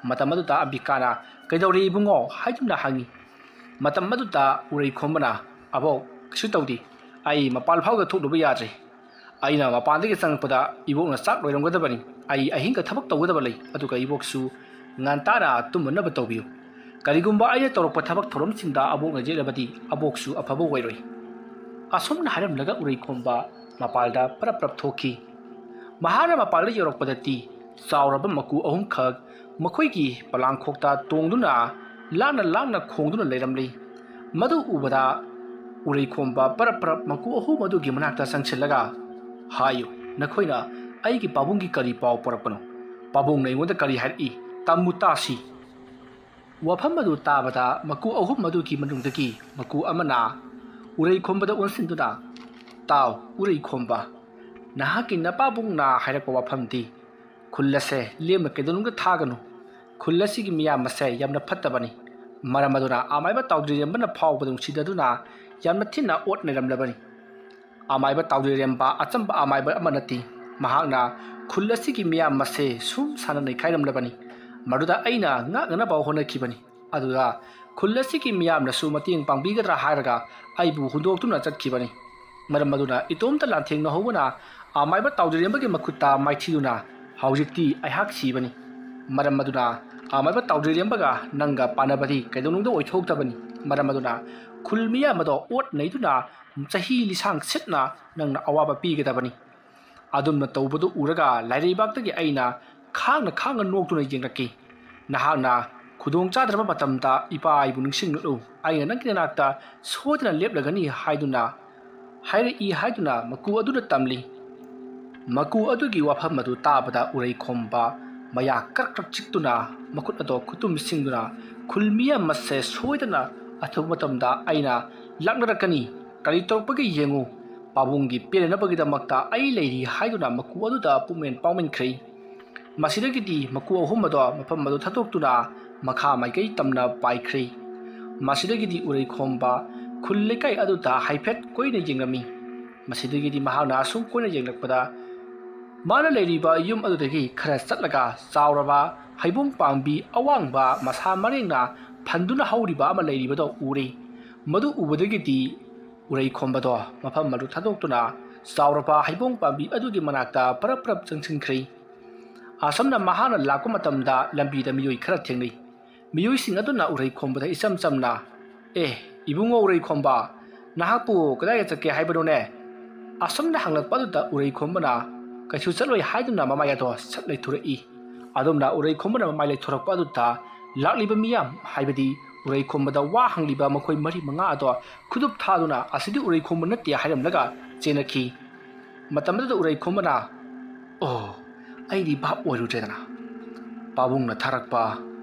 ꯃꯇꯝ ꯑꯗꯨꯗ ꯑꯝꯕꯤꯀꯥꯅ, "ꯀꯩꯗꯧꯔꯦ ꯏꯕꯨꯡꯉꯣ?" ꯍꯥꯏꯗꯨꯅ ꯍꯪꯉꯤ꯫ ꯃꯇꯝ ꯑꯗꯨꯗ ꯎꯔꯩꯈꯣꯝꯕꯅ, "ꯑꯕꯣꯛ, ꯀꯩꯁꯨ ꯇꯧꯗꯦ꯫ ꯑꯩ ꯃꯄꯥꯟ ꯐꯥꯎꯗ ꯊꯣꯛꯂꯨꯕ ꯌꯥꯗ꯭ꯔꯦ꯫ ꯑꯩꯅ ꯃꯄꯥꯟꯗꯒꯤ ꯆꯪꯉꯛꯄꯗ ꯏꯕꯣꯛꯅ ꯆꯥꯛ ꯂꯣꯏꯔꯝꯒꯗꯕꯅꯤ꯫ ꯑꯩ ꯑꯍꯤꯡꯒ ꯊꯕꯛ ꯇꯧꯒꯗꯕ ꯂꯩ, ꯑꯗꯨꯒ ꯏꯕꯣꯛꯁꯨ ꯉꯟꯇꯥꯅ ꯇꯨꯝꯅꯅꯕ ꯇꯧꯕꯤꯌꯨ꯫ ꯀꯔꯤꯒꯨꯝꯕ ꯑꯩꯅ ꯇꯧꯔꯛꯄ ꯊꯕꯛ ꯊꯧꯔꯝꯁꯤꯡꯗ ꯑꯕꯣꯛꯅ ꯌꯦꯠꯂꯕꯗꯤ ꯑꯕꯣꯛꯁꯨ ꯑꯐꯕ ꯑꯣꯏꯔꯣꯏ꯫ ꯑꯁꯨꯝꯅ ꯍꯥꯏꯔꯝꯂꯒ ꯎꯔꯩꯈꯣꯝꯕ ꯃꯄꯥꯜꯗ ꯄꯔꯞ ꯄꯔꯞ ꯊꯣꯛꯈꯤ꯫ ꯃꯍꯥꯛꯅ ꯃꯄꯥꯜꯗ ꯌꯧꯔꯛꯄꯗꯗꯤ ꯆꯥꯎꯔꯕ ꯃꯀꯨ ꯑꯍꯨꯝꯈꯛ ꯃꯈꯣꯏꯒꯤ ꯄꯂꯥꯡꯈꯣꯛꯇ ꯇꯣꯡꯗꯨꯅ ꯂꯥꯡꯅ ꯂꯥꯡꯅ ꯈꯣꯡꯗꯨꯅ ꯂꯩꯔꯝꯂꯤ꯫ ꯃꯗꯨ ꯎꯕꯗ ꯎꯔꯩꯈꯣꯝꯕ ꯄꯔꯞ ꯄꯔꯞ ꯃꯀꯨ ꯑꯍꯨꯝ ꯑꯗꯨꯒꯤ ꯃꯅꯥꯛꯇ ꯆꯪꯁꯤꯜꯂꯒ ꯍꯥꯏꯌꯨ, ꯅꯈꯣꯏꯅ ꯑꯩꯒꯤ ꯄꯥꯕꯨꯡꯒꯤ ꯀꯔꯤ ꯄꯥꯎ ꯄꯨꯔꯛꯄꯅꯣ? ꯄꯥꯕꯨꯡꯅ ꯑꯩꯉꯣꯟꯗ ꯀꯔꯤ ꯍꯥꯏꯔꯛꯏ? ꯇꯝꯃꯨ ꯇꯥꯁꯤ꯫ ꯋꯥꯐꯝ ꯑꯗꯨ ꯇꯥꯕꯗ ꯃꯀꯨ ꯑꯍꯨꯝ ꯑꯗꯨꯒꯤ ꯃꯅꯨꯡꯗꯒꯤ ꯃꯀꯨ ꯑꯃꯅ ꯎꯔꯩꯈꯣꯝꯕꯗ ꯑꯣꯟꯁꯤꯟꯗꯨꯅ, "ꯇꯥꯎ, ꯎꯔꯩꯈꯣꯝꯕ, ꯅꯍꯥꯛꯀꯤ ꯅꯄꯥꯕꯨꯡꯅ ꯍꯥꯏꯔꯛꯄ ꯋꯥꯐꯝꯗꯤ ꯈꯨꯜ ꯑꯁꯦ ꯂꯦꯝꯅ ꯀꯩꯗꯧꯅꯨꯡꯗ ꯊꯥꯒꯅꯨ꯫ ꯈꯨꯜ ꯑꯁꯤꯒꯤ ꯃꯤꯌꯥꯝ ꯑꯁꯦ ꯌꯥꯝꯅ ꯐꯠꯇꯕꯅꯤ꯫ ꯃꯔꯝ ꯑꯗꯨꯅ ꯑꯃꯥꯏꯕ ꯇꯥꯎꯗ꯭ꯔꯤꯔꯦꯝꯕꯅ ꯐꯥꯎꯕꯗ ꯅꯨꯡꯁꯤꯗꯗꯨꯅ ꯌꯥꯝꯅ ꯊꯤꯅ ꯑꯣꯠ ꯅꯩꯔꯝꯂꯕꯅꯤ꯫ ꯑꯃꯥꯏꯕ ꯇꯥꯎꯗ꯭ꯔꯤꯔꯦꯝꯕ ꯑꯆꯝꯕ ꯑꯃꯥꯏꯕ ꯑꯃ ꯅꯠꯇꯦ꯫ ꯃꯍꯥꯛꯅ ꯈꯨꯜ ꯑꯁꯤꯒꯤ ꯃꯤꯌꯥꯝ ꯑꯁꯦ ꯁꯨꯝ ꯁꯥꯟꯅ ꯅꯩꯈꯥꯏꯔꯝꯂꯕꯅꯤ꯫ ꯃꯗꯨꯗ ꯑꯩꯅ ꯉꯥꯛꯅꯅꯕ ꯍꯣꯠꯅꯈꯤꯕꯅꯤ꯫ ꯑꯗꯨꯗ ꯈꯨꯜ ꯑꯁꯤꯒꯤ ꯃꯤꯌꯥꯝꯅꯁꯨ ꯃꯇꯦꯡ ꯄꯥꯡꯕꯤꯒꯗ꯭ꯔꯥ ꯍꯥꯏꯔꯒ ꯑꯩꯕꯨ ꯍꯨꯟꯗꯣꯛꯇꯨꯅ ꯆꯠꯈꯤꯕꯅꯤ꯫ ꯃꯔꯝ ꯑꯗꯨꯅ ꯏꯇꯣꯝꯇ ꯂꯥꯟꯊꯦꯡꯅꯍꯧꯕꯅ ꯑꯃꯥꯏꯕ ꯇꯥꯎꯗ꯭ꯔꯤꯔꯦꯝꯕꯒꯤ ꯃꯈꯨꯠꯇ ꯃꯥꯏꯊꯤꯗꯨꯅ ꯍꯧꯖꯤꯛꯇꯤ ꯑꯩꯍꯥꯛ ꯁꯤꯕꯅꯤ꯫ ꯃꯔꯝ ꯑꯗꯨꯅ ꯑꯃꯥꯏꯕ ꯇꯥꯎꯗ꯭ꯔꯤꯔꯦꯝꯕꯒ ꯅꯪꯒ ꯄꯥꯟꯅꯕꯗꯤ ꯀꯩꯗꯧꯅꯨꯡꯗ ꯑꯣꯏꯊꯣꯛꯇꯕꯅꯤ꯫ ꯃꯔꯝ ꯑꯗꯨꯅ ꯈꯨꯜ ꯃꯤꯌꯥꯝ ꯑꯗꯣ ꯑꯣꯠ ꯅꯩꯗꯨꯅ ꯆꯍꯤ ꯂꯤꯁꯥꯡ ꯁꯤꯠꯅ ꯅꯪꯅ ꯑꯋꯥꯕ ꯄꯤꯒꯗꯕꯅꯤ꯫ ꯑꯗꯨꯝꯅ ꯇꯧꯕꯗꯨ ꯎꯔꯒ ꯂꯥꯏꯔꯩꯕꯥꯛꯇꯒꯤ ꯑꯩꯅ ꯈꯥꯡꯅ ꯈꯥꯡꯅ ꯅꯣꯛꯇꯨꯅ ꯌꯦꯡꯂꯛꯈꯤ꯫ ꯅꯍꯥꯛꯅ ꯈꯨꯗꯣꯡ ꯆꯥꯗ꯭ꯔꯕ ꯃꯇꯝꯗ ꯏꯄꯥ ꯑꯩꯕꯨ ꯅꯤꯡꯁꯤꯡꯂꯛꯎ꯫ ꯑꯩꯅ ꯅꯪꯒꯤ ꯅꯅꯥꯛꯇ ꯁꯣꯏꯗꯅ ꯂꯦꯞꯂꯒꯅꯤ ꯍꯥꯏꯗꯨꯅ ꯍꯥꯏꯔꯛꯏ ꯍꯥꯏꯗꯨꯅ ꯃꯀꯨ ꯑꯗꯨꯅ ꯇꯝꯂꯤ꯫ ꯃꯀꯨ ꯑꯗꯨꯒꯤ ꯋꯥꯐꯝ ꯑꯗꯨ ꯇꯥꯕꯗ ꯎꯔꯩꯈꯣꯝꯕ ꯃꯌꯥ ꯀ꯭ꯔꯛ ꯀ꯭ꯔꯛ ꯆꯤꯛꯇꯨꯅ ꯃꯈꯨꯠ ꯑꯗꯣ ꯈꯨꯇꯨꯝ ꯁꯤꯡꯗꯨꯅ, "ꯈꯨꯜ ꯃꯤꯌꯥꯝ ꯑꯁꯦ ꯁꯣꯏꯗꯅ ꯑꯊꯨꯕ ꯃꯇꯝꯗ ꯑꯩꯅ ꯂꯥꯛꯅꯔꯛꯀꯅꯤ꯫ ꯀꯔꯤ ꯇꯧꯔꯛꯄꯒꯦ ꯌꯦꯡꯉꯨ꯫ ꯄꯥꯕꯨꯡꯒꯤ ꯄꯦꯟꯅꯅꯕꯒꯤꯗꯃꯛꯇ ꯑꯩ ꯂꯩꯔꯤ" ꯍꯥꯏꯗꯨꯅ ꯃꯀꯨ ꯑꯗꯨꯗ ꯄꯨꯛꯃꯦꯟ ꯄꯥꯎꯃꯤꯟꯈ꯭ꯔꯦ꯫ ꯃꯁꯤꯗꯒꯤꯗꯤ ꯃꯀꯨ ꯑꯍꯨꯝ ꯑꯗꯣ ꯃꯐꯝ ꯑꯗꯨ ꯊꯥꯗꯣꯛꯇꯨꯅ ꯃꯈꯥ ꯃꯥꯏꯀꯩ ꯇꯝꯅ ꯄꯥꯏꯈ꯭ꯔꯦ꯫ ꯃꯁꯤꯗꯒꯤꯗꯤ ꯎꯔꯩꯈꯣꯝꯕ ꯈꯨꯜ ꯂꯩꯀꯥꯏ ꯑꯗꯨꯗ ꯍꯥꯏꯐꯦꯠ ꯀꯣꯏꯅ ꯌꯦꯡꯂꯝꯃꯤ꯫ ꯃꯁꯤꯗꯒꯤꯗꯤ ꯃꯍꯥꯛꯅ ꯑꯁꯨꯝ ꯀꯣꯏꯅ ꯌꯦꯡꯂꯛꯄꯗ, ꯃꯥꯅ ꯂꯩꯔꯤꯕ ꯌꯨꯝ ꯑꯗꯨꯗꯒꯤ ꯈꯔ ꯆꯠꯂꯒ ꯆꯥꯎꯔꯕ ꯍꯩꯕꯣꯡ ꯄꯥꯝꯕꯤ ꯑꯋꯥꯡꯕ ꯃꯁꯥ ꯃꯔꯦꯡꯅ ꯐꯟꯗꯨꯅ ꯍꯧꯔꯤꯕ ꯑꯃ ꯂꯩꯔꯤꯕꯗꯣ ꯎꯔꯦ꯫ ꯃꯗꯨ ꯎꯕꯗꯒꯤꯗꯤ ꯎꯔꯩꯈꯣꯝꯕꯗꯣ ꯃꯐꯝ ꯑꯗꯨ ꯊꯥꯗꯣꯛꯇꯨꯅ ꯆꯥꯎꯔꯕ ꯍꯩꯕꯣꯡ ꯄꯥꯝꯕꯤ ꯑꯗꯨꯒꯤ ꯃꯅꯥꯛꯇ ꯄꯔꯞ ꯄꯔꯞ ꯆꯪꯁꯤꯟꯈ꯭ꯔꯦ꯫ ꯑꯁꯨꯝꯅ ꯃꯍꯥꯛꯅ ꯂꯥꯛꯄ ꯃꯇꯝꯗ ꯂꯝꯕꯤꯗ ꯃꯤꯑꯣꯏ ꯈꯔ ꯊꯦꯡꯅꯩ꯫ ꯃꯤꯑꯣꯏꯁꯤꯡ ꯑꯗꯨꯅ ꯎꯔꯩꯈꯣꯝꯕꯗ ꯏꯆꯝ ꯆꯝꯅ, "ꯑꯦ, ꯏꯕꯨꯡꯉꯣ ꯎꯔꯩꯈꯣꯝꯕ, ꯅꯍꯥꯛꯄꯨ ꯀꯗꯥꯏꯗ ꯆꯠꯀꯦ ꯍꯥꯏꯕꯅꯣꯅꯦ?" ꯑꯁꯨꯝꯅ ꯍꯪꯂꯛꯄ ꯑꯗꯨꯗ ꯎꯔꯩꯈꯣꯝꯕꯅ ꯀꯩꯁꯨ ꯆꯠꯂꯣꯏ ꯍꯥꯏꯗꯨꯅ ꯃꯃꯥꯏ ꯑꯗꯣ ꯁꯠ ꯂꯩꯊꯣꯔꯛꯏ꯫ ꯑꯗꯨꯝꯅ ꯎꯔꯩꯈꯣꯝꯕꯅ ꯃꯃꯥꯏ ꯂꯩꯊꯣꯔꯛꯄ ꯑꯗꯨꯗ ꯂꯥꯛꯂꯤꯕ ꯃꯤꯌꯥꯝ, ꯍꯥꯏꯕꯗꯤ ꯎꯔꯩꯈꯣꯝꯕꯗ ꯋꯥ ꯍꯪꯂꯤꯕ ꯃꯈꯣꯏ ꯃꯔꯤ ꯃꯉꯥ ꯑꯗꯣ ꯈꯨꯗꯨꯞ ꯊꯥꯗꯨꯅ "ꯑꯁꯤꯗꯤ ꯎꯔꯩꯈꯣꯝꯕ ꯅꯠꯇꯦ" ꯍꯥꯏꯔꯝꯂꯒ ꯆꯦꯟꯅꯈꯤ꯫ ꯃꯇꯝ ꯑꯗꯨꯗ ꯎꯔꯩꯈꯣꯝꯕꯅ, "ꯑꯣ, ꯑꯩꯗꯤ ꯚꯥꯞ ꯑꯣꯏꯔꯨꯗ꯭ꯔꯦꯗꯅ꯫ ꯄꯥꯕꯨꯡꯅ ꯊꯥꯔꯛꯄ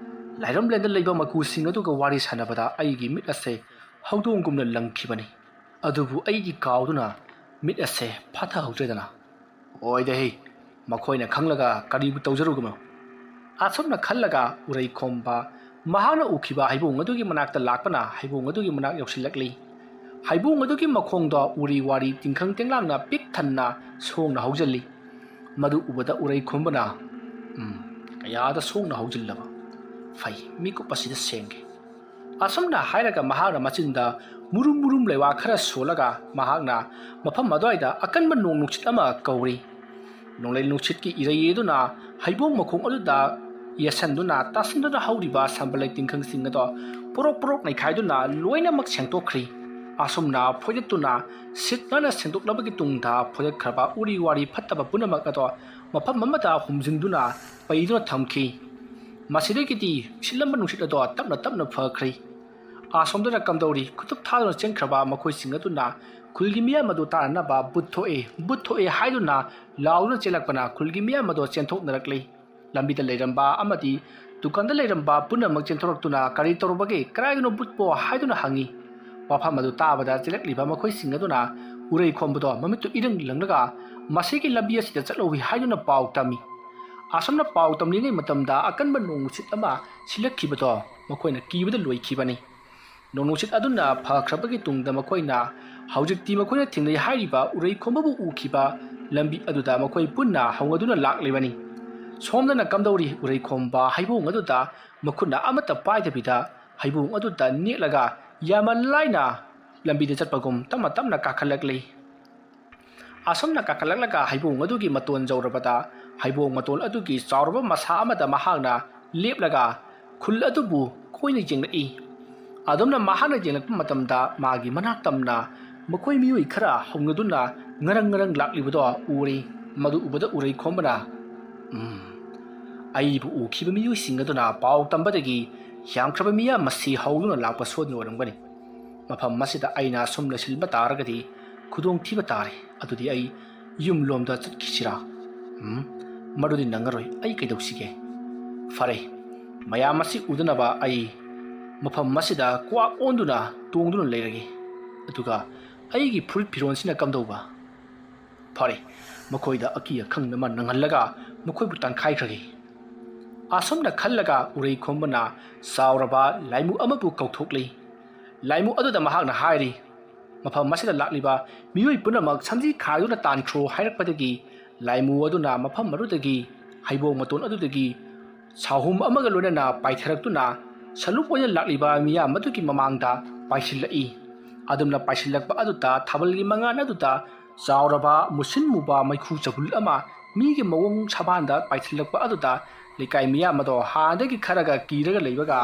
ꯂꯥꯏꯔꯝꯂꯦꯟꯗ ꯂꯩꯕ ꯃꯀꯨꯁꯤꯡ ꯑꯗꯨꯒ ꯋꯥꯔꯤ ꯁꯥꯟꯅꯕꯗ ꯑꯩꯒꯤ ꯃꯤꯠ ꯑꯁꯦ ꯍꯧꯗꯣꯡꯒꯨꯝꯅ ꯂꯪꯈꯤꯕꯅꯤ꯫ ꯑꯗꯨꯕꯨ ꯑꯩꯗꯤ ꯀꯥꯎꯗꯨꯅ ꯃꯤꯠ ꯑꯁꯦ ꯐꯥꯊꯍꯧꯗ꯭ꯔꯦꯗꯅ꯫ ꯑꯣꯏꯗꯦꯍꯦ, ꯃꯈꯣꯏꯅ ꯈꯪꯂꯒ ꯀꯔꯤꯕꯨ ꯇꯧꯖꯔꯨꯒꯅꯣ?" ꯑꯁꯨꯝꯅ ꯈꯜꯂꯒ ꯎꯔꯩꯈꯣꯝꯕ ꯃꯍꯥꯛꯅ ꯎꯈꯤꯕ ꯍꯩꯕꯣꯡ ꯑꯗꯨꯒꯤ ꯃꯅꯥꯛꯇ ꯂꯥꯛꯄꯅ ꯍꯩꯕꯣꯡ ꯑꯗꯨꯒꯤ ꯃꯅꯥꯛ ꯌꯧꯁꯤꯜꯂꯛꯂꯤ꯫ ꯍꯩꯕꯣꯡ ꯑꯗꯨꯒꯤ ꯃꯈꯣꯡꯗꯣ ꯎꯔꯤ ꯋꯥꯔꯤ ꯇꯤꯡꯈꯪ ꯇꯦꯡꯂꯥꯡꯅ ꯄꯤꯛ ꯊꯟꯅ ꯁꯣꯡꯅ ꯍꯧꯖꯤꯜꯂꯤ꯫ ꯃꯗꯨ ꯎꯕꯗ ꯎꯔꯩꯈꯣꯝꯕꯅ, "ꯎꯝ, ꯀꯌꯥꯗ ꯁꯣꯡꯅ ꯍꯧꯖꯤꯜꯂꯕ꯫ ꯐꯩ, ꯃꯤꯀꯨꯞ ꯑꯁꯤꯗ ꯁꯦꯡꯒꯦ"꯫ ꯑꯁꯨꯝꯅ ꯍꯥꯏꯔꯒ ꯃꯍꯥꯛꯅ ꯃꯆꯤꯟꯗ ꯃꯨꯔꯨꯝ ꯃꯨꯔꯨꯝ ꯂꯩꯋꯥ ꯈꯔ ꯁꯣꯜꯂꯒ ꯃꯍꯥꯛꯅ ꯃꯐꯝ ꯑꯗꯨꯋꯥꯏꯗ ꯑꯀꯟꯕ ꯅꯣꯡ ꯅꯨꯡꯁꯤꯠ ꯑꯃ ꯀꯧꯔꯤ꯫ ꯅꯣꯡꯂꯩ ꯅꯨꯡꯁꯤꯠꯀꯤ ꯏꯔꯩ ꯑꯗꯨꯅ ꯍꯩꯕꯣꯡ ꯃꯈꯣꯡ ꯑꯗꯨꯗ ꯌꯦꯠꯁꯟꯗꯨꯅ ꯇꯥꯁꯤꯟꯗꯨꯅ ꯍꯧꯔꯤꯕ ꯁꯝꯕꯜ ꯂꯩ ꯇꯤꯡꯈꯪꯁꯤꯡ ꯑꯗꯣ ꯄꯣꯔꯣꯛ ꯄꯣꯔꯣꯛ ꯅꯩꯈꯥꯏꯗꯨꯅ ꯂꯣꯏꯅꯃꯛ ꯁꯦꯡꯗꯣꯛꯈ꯭ꯔꯤ꯫ ꯑꯁꯨꯝꯅ ꯐꯣꯏꯗꯠꯇꯨꯅ ꯁꯤꯠ ꯅꯥꯟꯅ ꯁꯦꯡꯗꯣꯛꯂꯕꯒꯤ ꯇꯨꯡꯗ ꯐꯣꯏꯗꯠꯈ꯭ꯔꯕ ꯎꯔꯤ ꯋꯥꯔꯤ ꯐꯠꯇꯕ ꯄꯨꯝꯅꯃꯛ ꯑꯗꯣ ꯃꯐꯝ ꯑꯃꯗ ꯍꯨꯝꯖꯤꯟꯗꯨꯅ ꯄꯩꯗꯨꯅ ꯊꯝꯈꯤ꯫ ꯃꯁꯤꯗꯒꯤꯗꯤ ꯁꯤꯠꯂꯝꯕ ꯅꯨꯡꯁꯤꯠ ꯑꯗꯣ ꯇꯞꯅ ꯇꯞꯅ ꯐꯈ꯭ꯔꯦ꯫ ꯑꯁꯣꯝꯗꯅ ꯀꯝꯗꯧꯔꯤ? ꯈꯨꯇꯨꯞ ꯊꯥꯗꯨꯅ ꯆꯦꯟꯈ꯭ꯔꯕ ꯃꯈꯣꯏꯁꯤꯡ ꯑꯗꯨꯅ ꯈꯨꯜꯒꯤ ꯃꯤꯌꯥꯝ ꯑꯗꯨ ꯇꯥꯅꯅꯕ "ꯚꯨꯠ ꯊꯣꯛꯑꯦ, ꯚꯨꯠ ꯊꯣꯛꯑꯦ" ꯍꯥꯏꯗꯨꯅ ꯂꯥꯎꯗꯨꯅ ꯆꯦꯜꯂꯛꯄꯅ ꯈꯨꯜꯒꯤ ꯃꯤꯌꯥꯝ ꯑꯗꯨ ꯆꯦꯟꯊꯣꯛꯅꯔꯛꯂꯤ꯫ ꯂꯝꯕꯤꯗ ꯂꯩꯔꯝꯕ ꯑꯃꯗꯤ ꯗꯨꯀꯥꯟꯗ ꯂꯩꯔꯝꯕ ꯄꯨꯝꯅꯃꯛ ꯆꯦꯟꯊꯣꯔꯛꯇꯨꯅ "ꯀꯔꯤ ꯇꯧꯔꯨꯕꯒꯦ? ꯀꯗꯥꯏꯗꯅꯣ ꯚꯨꯠꯄꯣ?" ꯍꯥꯏꯗꯨꯅ ꯍꯪꯉꯤ꯫ ꯋꯥꯐꯝ ꯑꯗꯨ ꯇꯥꯕꯗ ꯆꯦꯜꯂꯛꯂꯤꯕ ꯃꯈꯣꯏꯁꯤꯡ ꯑꯗꯨꯅ ꯎꯔꯩꯈꯣꯝꯕꯗꯣ ꯃꯃꯤꯠꯇꯨ ꯏꯔꯪ ꯂꯪꯂꯒ "ꯃꯁꯤꯒꯤ ꯂꯝꯕꯤ ꯑꯁꯤꯗ ꯆꯠꯍꯧꯏ" ꯍꯥꯏꯗꯨꯅ ꯄꯥꯎ ꯇꯝꯃꯤ꯫ ꯑꯁꯨꯝꯅ ꯄꯥꯎ ꯇꯝꯂꯤꯉꯩ ꯃꯇꯝꯗ ꯑꯀꯟꯕ ꯅꯣꯡ ꯅꯨꯡꯁꯤꯠ ꯑꯃ ꯁꯤꯜꯂꯛꯈꯤꯕꯗꯣ ꯃꯈꯣꯏꯅ ꯀꯤꯕꯗ ꯂꯣꯏꯈꯤꯕꯅꯤ꯫ ꯅꯣꯡꯅꯨꯡꯁꯤꯠ ꯑꯗꯨꯅ ꯐꯈ꯭ꯔꯕꯒꯤ ꯇꯨꯡꯗ ꯃꯈꯣꯏꯅ ꯍꯧꯖꯤꯛꯇꯤ ꯃꯈꯣꯏꯅ ꯊꯦꯡꯅꯩ ꯍꯥꯏꯔꯤꯕ ꯎꯔꯩꯈꯣꯝꯕꯕꯨ ꯎꯈꯤꯕ ꯂꯝꯕꯤ ꯑꯗꯨꯗ ꯃꯈꯣꯏ ꯄꯨꯟꯅ ꯍꯧꯅꯗꯨꯅ ꯂꯥꯛꯂꯤꯕꯅꯤ꯫ ꯁꯣꯝꯗꯅ ꯀꯝꯗꯧꯔꯤ? ꯎꯔꯩꯈꯣꯝꯕ ꯍꯩꯕꯣꯡ ꯑꯗꯨꯗ ꯃꯈꯨꯠꯅ ꯑꯃꯠꯇ ꯄꯥꯏꯗꯕꯤꯗ ꯍꯩꯕꯣꯡ ꯑꯗꯨꯗ ꯅꯦꯠꯂꯒ ꯌꯥꯝꯅ ꯂꯥꯏꯅ ꯂꯝꯕꯤꯗ ꯆꯠꯄꯒꯨꯝ ꯇꯞꯅ ꯇꯞꯅ ꯀꯥꯈꯠꯂꯛꯂꯤ꯫ ꯑꯁꯨꯝꯅ ꯀꯥꯈꯠꯂꯛꯂꯒ ꯍꯩꯕꯣꯡ ꯑꯗꯨꯒꯤ ꯃꯇꯣꯟ ꯌꯧꯔꯕꯗ, ꯍꯩꯕꯣꯡ ꯃꯇꯣꯟ ꯑꯗꯨꯒꯤ ꯆꯥꯎꯔꯕ ꯃꯁꯥ ꯑꯃꯗ ꯃꯍꯥꯛꯅ ꯂꯦꯞꯂꯒ ꯈꯨꯜ ꯑꯗꯨꯕꯨ ꯀꯣꯏꯅ ꯌꯦꯡꯂꯛꯏ꯫ ꯑꯗꯨꯝꯅ ꯃꯍꯥꯛꯅ ꯌꯦꯡꯂꯛꯄ ꯃꯇꯝꯗ, ꯃꯥꯒꯤ ꯃꯅꯥꯛ ꯇꯝꯅ ꯃꯈꯣꯏ ꯃꯤꯑꯣꯏ ꯈꯔ ꯍꯧꯅꯗꯨꯅ ꯉꯔꯪ ꯉꯔꯪ ꯂꯥꯛꯂꯤꯕꯗꯣ ꯎꯔꯤ꯫ ꯃꯗꯨ ꯎꯕꯗ ꯎꯔꯩꯈꯣꯝꯕꯅ, "ꯎꯝ, ꯑꯩꯕꯨ ꯎꯈꯤꯕ ꯃꯤꯑꯣꯏꯁꯤꯡ ꯑꯗꯨꯅ ꯄꯥꯎ ꯇꯝꯕꯗꯒꯤ ꯌꯥꯝꯈ꯭ꯔꯕ ꯃꯤꯌꯥꯝ ꯃꯁꯤ ꯍꯧꯗꯨꯅ ꯂꯥꯛꯄ ꯁꯣꯏꯗꯅ ꯑꯣꯏꯔꯝꯒꯅꯤ꯫ ꯃꯐꯝ ꯑꯁꯤꯗ ꯑꯩꯅ ꯑꯁꯨꯝ ꯂꯩꯁꯤꯟꯕ ꯇꯥꯔꯒꯗꯤ ꯈꯨꯗꯣꯡꯊꯤꯕ ꯇꯥꯔꯦ꯫ ꯑꯗꯨꯗꯤ ꯑꯩ ꯌꯨꯝꯂꯣꯝꯗ ꯆꯠꯈꯤꯁꯤꯔꯥ? ꯎꯝ, ꯃꯗꯨꯗꯤ ꯅꯪꯉꯔꯣꯏ꯫ ꯑꯩ ꯀꯩꯗꯧꯁꯤꯒꯦ? ꯐꯔꯦ, ꯃꯌꯥꯝ ꯑꯁꯤ ꯎꯗꯅꯕ ꯑꯩ ꯃꯐꯝ ꯑꯁꯤꯗ ꯀ꯭ꯋꯥꯛ ꯑꯣꯟꯗꯨꯅ ꯇꯣꯡꯗꯨꯅ ꯂꯩꯔꯒꯦ꯫ ꯑꯗꯨꯒ ꯑꯩꯒꯤ ꯐꯨꯔꯤꯠ ꯐꯤꯔꯣꯟꯁꯤꯅ ꯀꯝꯗꯧꯕ?" ꯐꯔꯦ, ꯃꯈꯣꯏꯗ ꯑꯀꯤ ꯑꯈꯪ ꯑꯃ ꯅꯪꯍꯜꯂꯒ ꯃꯈꯣꯏꯕꯨ ꯇꯥꯟꯈꯥꯏꯈ꯭ꯔꯒꯦ꯫ ꯑꯁꯨꯝꯅ ꯈꯜꯂꯒ ꯎꯔꯩꯈꯣꯝꯕꯅ ꯆꯥꯎꯔꯕ ꯂꯥꯏꯃꯨ ꯑꯃꯕꯨ ꯀꯧꯊꯣꯛꯂꯤ꯫ ꯂꯥꯏꯃꯨ ꯑꯗꯨꯗ ꯃꯍꯥꯛꯅ ꯍꯥꯏꯔꯤ, "ꯃꯐꯝ ꯑꯁꯤꯗ ꯂꯥꯛꯂꯤꯕ ꯃꯤꯑꯣꯏ ꯄꯨꯝꯅꯃꯛ ꯁꯝꯖꯤ ꯈꯥꯏꯗꯨꯅ ꯇꯥꯟꯈ꯭ꯔꯣ" ꯍꯥꯏꯔꯛꯄꯗꯒꯤ, ꯂꯥꯏꯃꯨ ꯑꯗꯨꯅ ꯃꯐꯝ ꯑꯗꯨꯗꯒꯤ, ꯍꯩꯕꯣꯡ ꯃꯇꯣꯟ ꯑꯗꯨꯗꯒꯤ ꯁꯥꯍꯨꯝ ꯑꯃꯒ ꯂꯣꯏꯅꯅ ꯄꯥꯏꯊꯔꯛꯇꯨꯅ ꯁꯂꯨꯛ ꯑꯣꯏꯅ ꯂꯥꯛꯂꯤꯕ ꯃꯤꯌꯥꯝ ꯑꯗꯨꯒꯤ ꯃꯃꯥꯡꯗ ꯄꯥꯏꯁꯤꯜꯂꯛꯏ꯫ ꯑꯗꯨꯝꯅ ꯄꯥꯏꯁꯤꯜꯂꯛꯄ ꯑꯗꯨꯗ ꯊꯥꯕꯜꯒꯤ ꯃꯉꯥꯜ ꯑꯗꯨꯗ ꯆꯥꯎꯔꯕ ꯃꯨꯁꯤꯟ ꯃꯨꯕ ꯃꯩꯈꯨ ꯆꯕꯨꯜ ꯑꯃ ꯃꯤꯒꯤ ꯃꯑꯣꯡ ꯁꯕꯥꯟꯗ ꯄꯥꯏꯁꯤꯜꯂꯛꯄ ꯑꯗꯨꯗ ꯂꯩꯀꯥꯏ ꯃꯤꯌꯥꯝ ꯑꯗꯣ ꯍꯥꯟꯅꯗꯒꯤ ꯈꯔꯒ ꯀꯤꯔꯒ ꯂꯩꯕꯒ,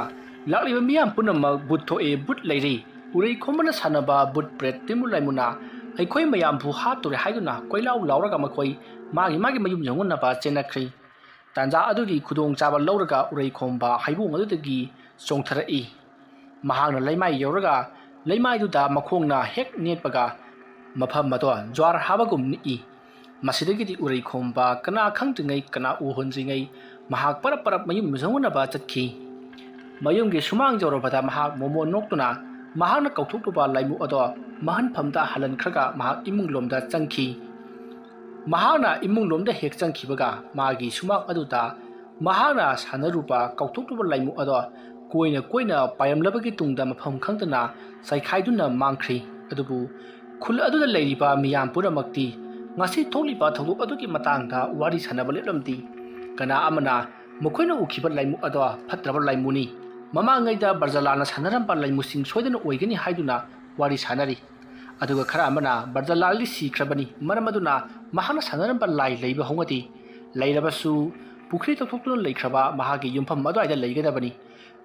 ꯂꯥꯛꯂꯤꯕ ꯃꯤꯌꯥꯝ ꯄꯨꯝꯅꯃꯛ ꯚꯨꯠ ꯊꯣꯛꯑꯦ, ꯚꯨꯠ ꯂꯩꯔꯦ, ꯎꯔꯩꯈꯣꯝꯕꯅ ꯁꯥꯟꯅꯕ ꯚꯨꯠ ꯄ꯭ꯔꯦꯠ ꯇꯤꯃꯨ ꯂꯥꯏꯃꯨꯅ ꯑꯩꯈꯣꯏ ꯃꯌꯥꯝꯕꯨ ꯍꯥꯠꯇꯣꯔꯦ ꯍꯥꯏꯗꯨꯅ ꯀꯣꯏꯂꯥꯎ ꯂꯥꯎꯔꯒ ꯃꯈꯣꯏ ꯃꯥꯒꯤ ꯃꯥꯒꯤ ꯃꯌꯨꯝ ꯌꯧꯅꯅꯕ ꯆꯦꯟꯅꯈ꯭ꯔꯤ꯫ ꯇꯥꯟꯖꯥ ꯑꯗꯨꯒꯤ ꯈꯨꯗꯣꯡꯆꯥꯕ ꯂꯧꯔꯒ ꯎꯔꯩꯈꯣꯝꯕ ꯍꯩꯕꯣꯡ ꯑꯗꯨꯗꯒꯤ ꯆꯣꯡꯊꯔꯛꯏ꯫ ꯃꯍꯥꯛꯅ ꯂꯩꯃꯥꯏ ꯌꯧꯔꯒ ꯂꯩꯃꯥꯏꯗꯨꯗ ꯃꯈꯣꯡꯅ ꯍꯦꯛ ꯅꯦꯠꯄꯒ ꯃꯐꯝ ꯑꯗꯣ ꯖ꯭ꯋꯥꯔ ꯍꯥꯕꯒꯨꯝ ꯅꯤꯛꯏ꯫ ꯃꯁꯤꯗꯒꯤꯗꯤ ꯎꯔꯩꯈꯣꯝꯕ ꯀꯅꯥ ꯈꯪꯗ꯭ꯔꯤꯉꯩ ꯀꯅꯥ ꯎꯍꯟꯗ꯭ꯔꯤꯉꯩ ꯃꯍꯥꯛ ꯄꯔꯞ ꯄꯔꯞ ꯃꯌꯨꯝ ꯌꯧꯅꯅꯕ ꯆꯠꯈꯤ꯫ ꯃꯌꯨꯝꯒꯤ ꯁꯨꯃꯥꯡ ꯌꯧꯔꯕꯗ ꯃꯍꯥꯛ ꯃꯣꯃꯣꯟ ꯅꯣꯛꯇꯨꯅ ꯃꯍꯥꯛꯅ ꯀꯧꯊꯣꯛꯂꯨꯕ ꯂꯥꯏꯃꯨ ꯑꯗꯣ ꯃꯍꯟꯐꯝꯗ ꯍꯜꯍꯟꯈ꯭ꯔꯒ ꯃꯍꯥꯛ ꯏꯃꯨꯡ ꯂꯣꯝꯗ ꯆꯪꯈꯤ꯫ ꯃꯍꯥꯛꯅ ꯏꯃꯨꯡ ꯂꯣꯝꯗ ꯍꯦꯛ ꯆꯪꯈꯤꯕꯒ ꯃꯥꯒꯤ ꯁꯨꯃꯥꯡ ꯑꯗꯨꯗ ꯃꯍꯥꯛꯅ ꯁꯥꯟꯅꯔꯨꯕ ꯀꯧꯊꯣꯛꯂꯨꯕ ꯂꯥꯏꯃꯨ ꯑꯗꯣ ꯀꯣꯏꯅ ꯀꯣꯏꯅ ꯄꯥꯏꯔꯝꯂꯕꯒꯤ ꯇꯨꯡꯗ ꯃꯐꯝ ꯈꯪꯗꯅ ꯆꯥꯏꯈꯥꯏꯗꯨꯅ ꯃꯥꯡꯈ꯭ꯔꯤ꯫ ꯑꯗꯨꯕꯨ ꯈꯨꯜ ꯑꯗꯨꯗ ꯂꯩꯔꯤꯕ ꯃꯤꯌꯥꯝ ꯄꯨꯝꯅꯃꯛꯇꯤ ꯉꯁꯤ ꯊꯣꯛꯂꯤꯕ ꯊꯧꯗꯣꯛ ꯑꯗꯨꯒꯤ ꯃꯇꯥꯡꯗ ꯋꯥꯔꯤ ꯁꯥꯟꯅꯕ ꯂꯦꯞꯂꯝꯗꯦ꯫ ꯀꯅꯥ ꯑꯃꯅ ꯃꯈꯣꯏꯅ ꯎꯈꯤꯕ ꯂꯥꯏꯃꯨ ꯑꯗꯣ ꯐꯠꯇ꯭ꯔꯕ ꯂꯥꯏꯃꯨꯅꯤ, ꯃꯃꯥꯡꯉꯩꯗ ꯕ꯭ꯔꯖꯂꯥꯅ ꯁꯥꯟꯅꯔꯝꯕ ꯂꯥꯏꯃꯨꯁꯤꯡ ꯁꯣꯏꯗꯅ ꯑꯣꯏꯒꯅꯤ ꯍꯥꯏꯗꯨꯅ ꯋꯥꯔꯤ ꯁꯥꯟꯅꯔꯤ꯫ ꯑꯗꯨꯒ ꯈꯔ ꯑꯃꯅ ꯕ꯭ꯔꯖꯂꯥꯜꯗꯤ ꯁꯤꯈ꯭ꯔꯕꯅꯤ, ꯃꯔꯝ ꯑꯗꯨꯅ ꯃꯍꯥꯛꯅ ꯁꯥꯟꯅꯔꯝꯕ ꯂꯥꯏ ꯂꯩꯕ ꯍꯧꯅꯗꯦ, ꯂꯩꯔꯕꯁꯨ ꯄꯨꯈ꯭ꯔꯤ ꯇꯧꯊꯣꯛꯇꯨꯅ ꯂꯩꯈ꯭ꯔꯕ ꯃꯍꯥꯛꯀꯤ ꯌꯨꯝꯐꯝ ꯑꯗꯨꯋꯥꯏꯗ ꯂꯩꯒꯗꯕꯅꯤ꯫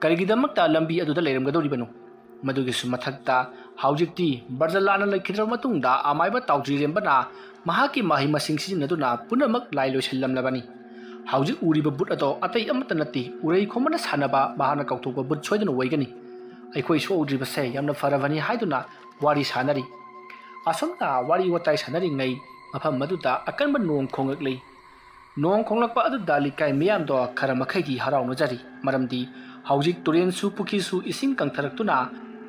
ꯀꯔꯤꯒꯤꯗꯃꯛꯇ ꯂꯝꯕꯤ ꯑꯗꯨꯗ ꯂꯩꯔꯝꯒꯗꯧꯔꯤꯕꯅꯣ? ꯃꯗꯨꯒꯤꯁꯨ ꯃꯊꯛꯇ, ꯍꯧꯖꯤꯛꯇꯤ ꯕ꯭ꯔꯖꯂꯥꯜꯅ ꯂꯩꯈꯤꯗ꯭ꯔꯕ ꯃꯇꯨꯡꯗ ꯑꯃꯥꯏꯕ ꯇꯥꯎꯖꯤꯔꯦꯝꯕꯅ ꯃꯍꯥꯛꯀꯤ ꯃꯍꯩ ꯃꯁꯤꯡ ꯁꯤꯖꯤꯟꯅꯗꯨꯅ ꯄꯨꯝꯅꯃꯛ ꯂꯥꯏ ꯂꯣꯏꯁꯤꯜꯂꯝꯂꯕꯅꯤ꯫ ꯍꯧꯖꯤꯛ ꯎꯔꯤꯕ ꯕꯨꯠ ꯑꯗꯣ ꯑꯇꯩ ꯑꯃꯠꯇ ꯅꯠꯇꯦ, ꯎꯔꯩ ꯈꯣꯝꯕꯅ ꯁꯥꯟꯅꯕ ꯃꯍꯥꯛꯅ ꯀꯧꯊꯣꯛꯄ ꯕꯨꯠ ꯁꯣꯏꯗꯅ ꯑꯣꯏꯒꯅꯤ꯫ ꯑꯩꯈꯣꯏ ꯁꯣꯛꯍꯧꯗ꯭ꯔꯤꯕꯁꯦ ꯌꯥꯝꯅ ꯐꯔꯕꯅꯤ ꯍꯥꯏꯗꯨꯅ ꯋꯥꯔꯤ ꯁꯥꯟꯅꯔꯤ꯫ ꯑꯁꯨꯝꯅ ꯋꯥꯔꯤ ꯋꯥꯇꯥꯏ ꯁꯥꯟꯅꯔꯤꯉꯩ ꯃꯐꯝ ꯑꯗꯨꯗ ꯑꯀꯟꯕ ꯅꯣꯡ ꯈꯣꯡꯂꯛꯂꯤ꯫ ꯅꯣꯡ ꯈꯣꯡꯂꯛꯄ ꯑꯗꯨꯗ ꯂꯩꯀꯥꯏ ꯃꯤꯌꯥꯝꯗꯣ ꯈꯔ ꯃꯈꯩꯗꯤ ꯍꯔꯥꯎꯅꯖꯔꯤ, ꯃꯔꯝꯗꯤ ꯍꯧꯖꯤꯛ ꯇꯨꯔꯦꯟꯁꯨ ꯄꯨꯈ꯭ꯔꯤꯁꯨ ꯏꯁꯤꯡ ꯀꯪꯊꯔꯛꯇꯨꯅ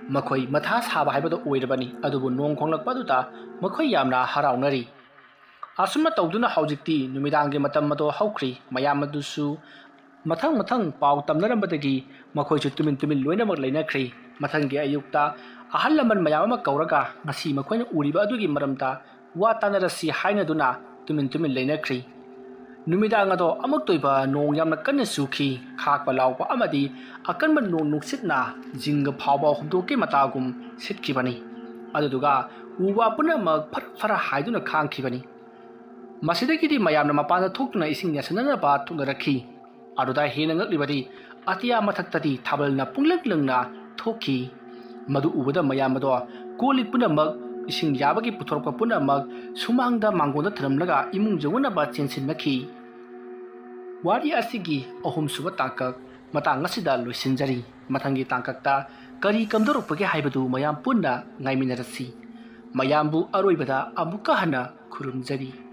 ꯃꯈꯣꯏ ꯃꯊꯥ ꯁꯥꯕ ꯍꯥꯏꯕꯗꯣ ꯑꯣꯏꯔꯕꯅꯤ꯫ ꯑꯗꯨꯕꯨ ꯅꯣꯡ ꯈꯣꯡꯂꯛꯄ ꯑꯗꯨꯗ ꯃꯈꯣꯏ ꯌꯥꯝꯅ ꯍꯔꯥꯎꯅꯔꯤ꯫ ꯑꯁꯨꯝꯅ ꯇꯧꯗꯨꯅ ꯍꯧꯖꯤꯛꯇꯤ ꯅꯨꯃꯤꯗꯥꯡꯒꯤ ꯃꯇꯝ ꯑꯗꯣ ꯍꯧꯈ꯭ꯔꯤ꯫ ꯃꯌꯥꯝ ꯑꯗꯨꯁꯨ ꯃꯊꯪ ꯃꯊꯪ ꯄꯥꯎ ꯇꯝꯅꯔꯝꯕꯗꯒꯤ ꯃꯈꯣꯏꯁꯨ ꯇꯨꯃꯤꯟ ꯇꯨꯃꯤꯟ ꯂꯣꯏꯅꯃꯛ ꯂꯩꯅꯈ꯭ꯔꯤ꯫ ꯃꯊꯪꯒꯤ ꯑꯌꯨꯛꯇ ꯑꯍꯜ ꯂꯃꯟ ꯃꯌꯥꯝ ꯑꯃ ꯀꯧꯔꯒ ꯉꯁꯤ ꯃꯈꯣꯏꯅ ꯎꯔꯤꯕ ꯑꯗꯨꯒꯤ ꯃꯔꯝꯗ ꯋꯥ ꯇꯥꯅꯔꯁꯤ ꯍꯥꯏꯅꯗꯨꯅ ꯇꯨꯃꯤꯟ ꯇꯨꯃꯤꯟ ꯂꯩꯅꯈ꯭ꯔꯤ꯫ ꯅꯨꯃꯤꯗꯥꯡ ꯑꯗꯣ ꯑꯃꯨꯛꯇꯣꯏꯕ ꯅꯣꯡ ꯌꯥꯝꯅ ꯀꯟꯅ ꯆꯨꯈꯤ꯫ ꯈꯥꯛꯄ ꯂꯥꯎꯕ ꯑꯃꯗꯤ ꯑꯀꯟꯕ ꯅꯣꯡ ꯅꯨꯡꯁꯤꯠꯅ ꯖꯤꯡꯒ ꯐꯥꯎꯕ ꯍꯨꯝꯗꯣꯛꯀꯤ ꯃꯇꯥꯒꯨꯝ ꯁꯤꯠꯈꯤꯕꯅꯤ꯫ ꯑꯗꯨꯗꯨꯒ ꯎ ꯋꯥ ꯄꯨꯝꯅꯃꯛ ꯐꯔ ꯐꯔ ꯍꯥꯏꯗꯨꯅ ꯈꯥꯡꯈꯤꯕꯅꯤ꯫ ꯃꯁꯤꯗꯒꯤꯗꯤ ꯃꯌꯥꯝꯅ ꯃꯄꯥꯟꯗ ꯊꯣꯛꯇꯨꯅ ꯏꯁꯤꯡ ꯌꯥꯟꯁꯤꯟꯅꯅꯕ ꯊꯣꯛꯅꯔꯛꯈꯤ꯫ ꯑꯗꯨꯗ ꯍꯦꯟꯅ ꯉꯛꯂꯤꯕꯗꯤ ꯑꯇꯤꯌꯥ ꯃꯊꯛꯇꯗꯤ ꯊꯥꯕꯜꯅ ꯄꯨꯡꯂꯪ ꯂꯪꯅ ꯊꯣꯛꯈꯤ꯫ ꯃꯗꯨ ꯎꯕꯗ ꯃꯌꯥꯝ ꯑꯗꯣ ꯀꯣꯜ ꯂꯤꯛ ꯄꯨꯝꯅꯃꯛ, ꯏꯁꯤꯡ ꯌꯥꯕꯒꯤ ꯄꯨꯊꯣꯔꯛꯄ ꯄꯨꯝꯅꯃꯛ ꯁꯨꯃꯥꯡꯗ ꯃꯥꯡꯒꯣꯟꯗ ꯊꯅꯝꯂꯒ ꯏꯃꯨꯡ ꯌꯧꯅꯅꯕ ꯆꯦꯟꯁꯤꯟꯅꯈꯤ꯫ ꯋꯥꯔꯤ ꯑꯁꯤꯒꯤ ꯑꯍꯨꯝꯁꯨꯕ ꯇꯥꯡꯀꯛ ꯃꯇꯥꯡ ꯑꯁꯤꯗ ꯂꯣꯏꯁꯤꯟꯖꯔꯤ꯫ ꯃꯊꯪꯒꯤ ꯇꯥꯡꯀꯛꯇ ꯀꯔꯤ ꯀꯝꯗꯧꯔꯛꯄꯒꯦ ꯍꯥꯏꯕꯗꯨ ꯃꯌꯥꯝ ꯄꯨꯟꯅ ꯉꯥꯏꯃꯤꯟꯅꯔꯁꯤ꯫ ꯃꯌꯥꯝꯕꯨ ꯑꯔꯣꯏꯕꯗ ꯑꯃꯨꯛꯀ ꯍꯟꯅ ꯈꯨꯔꯨꯝꯖꯔꯤ꯫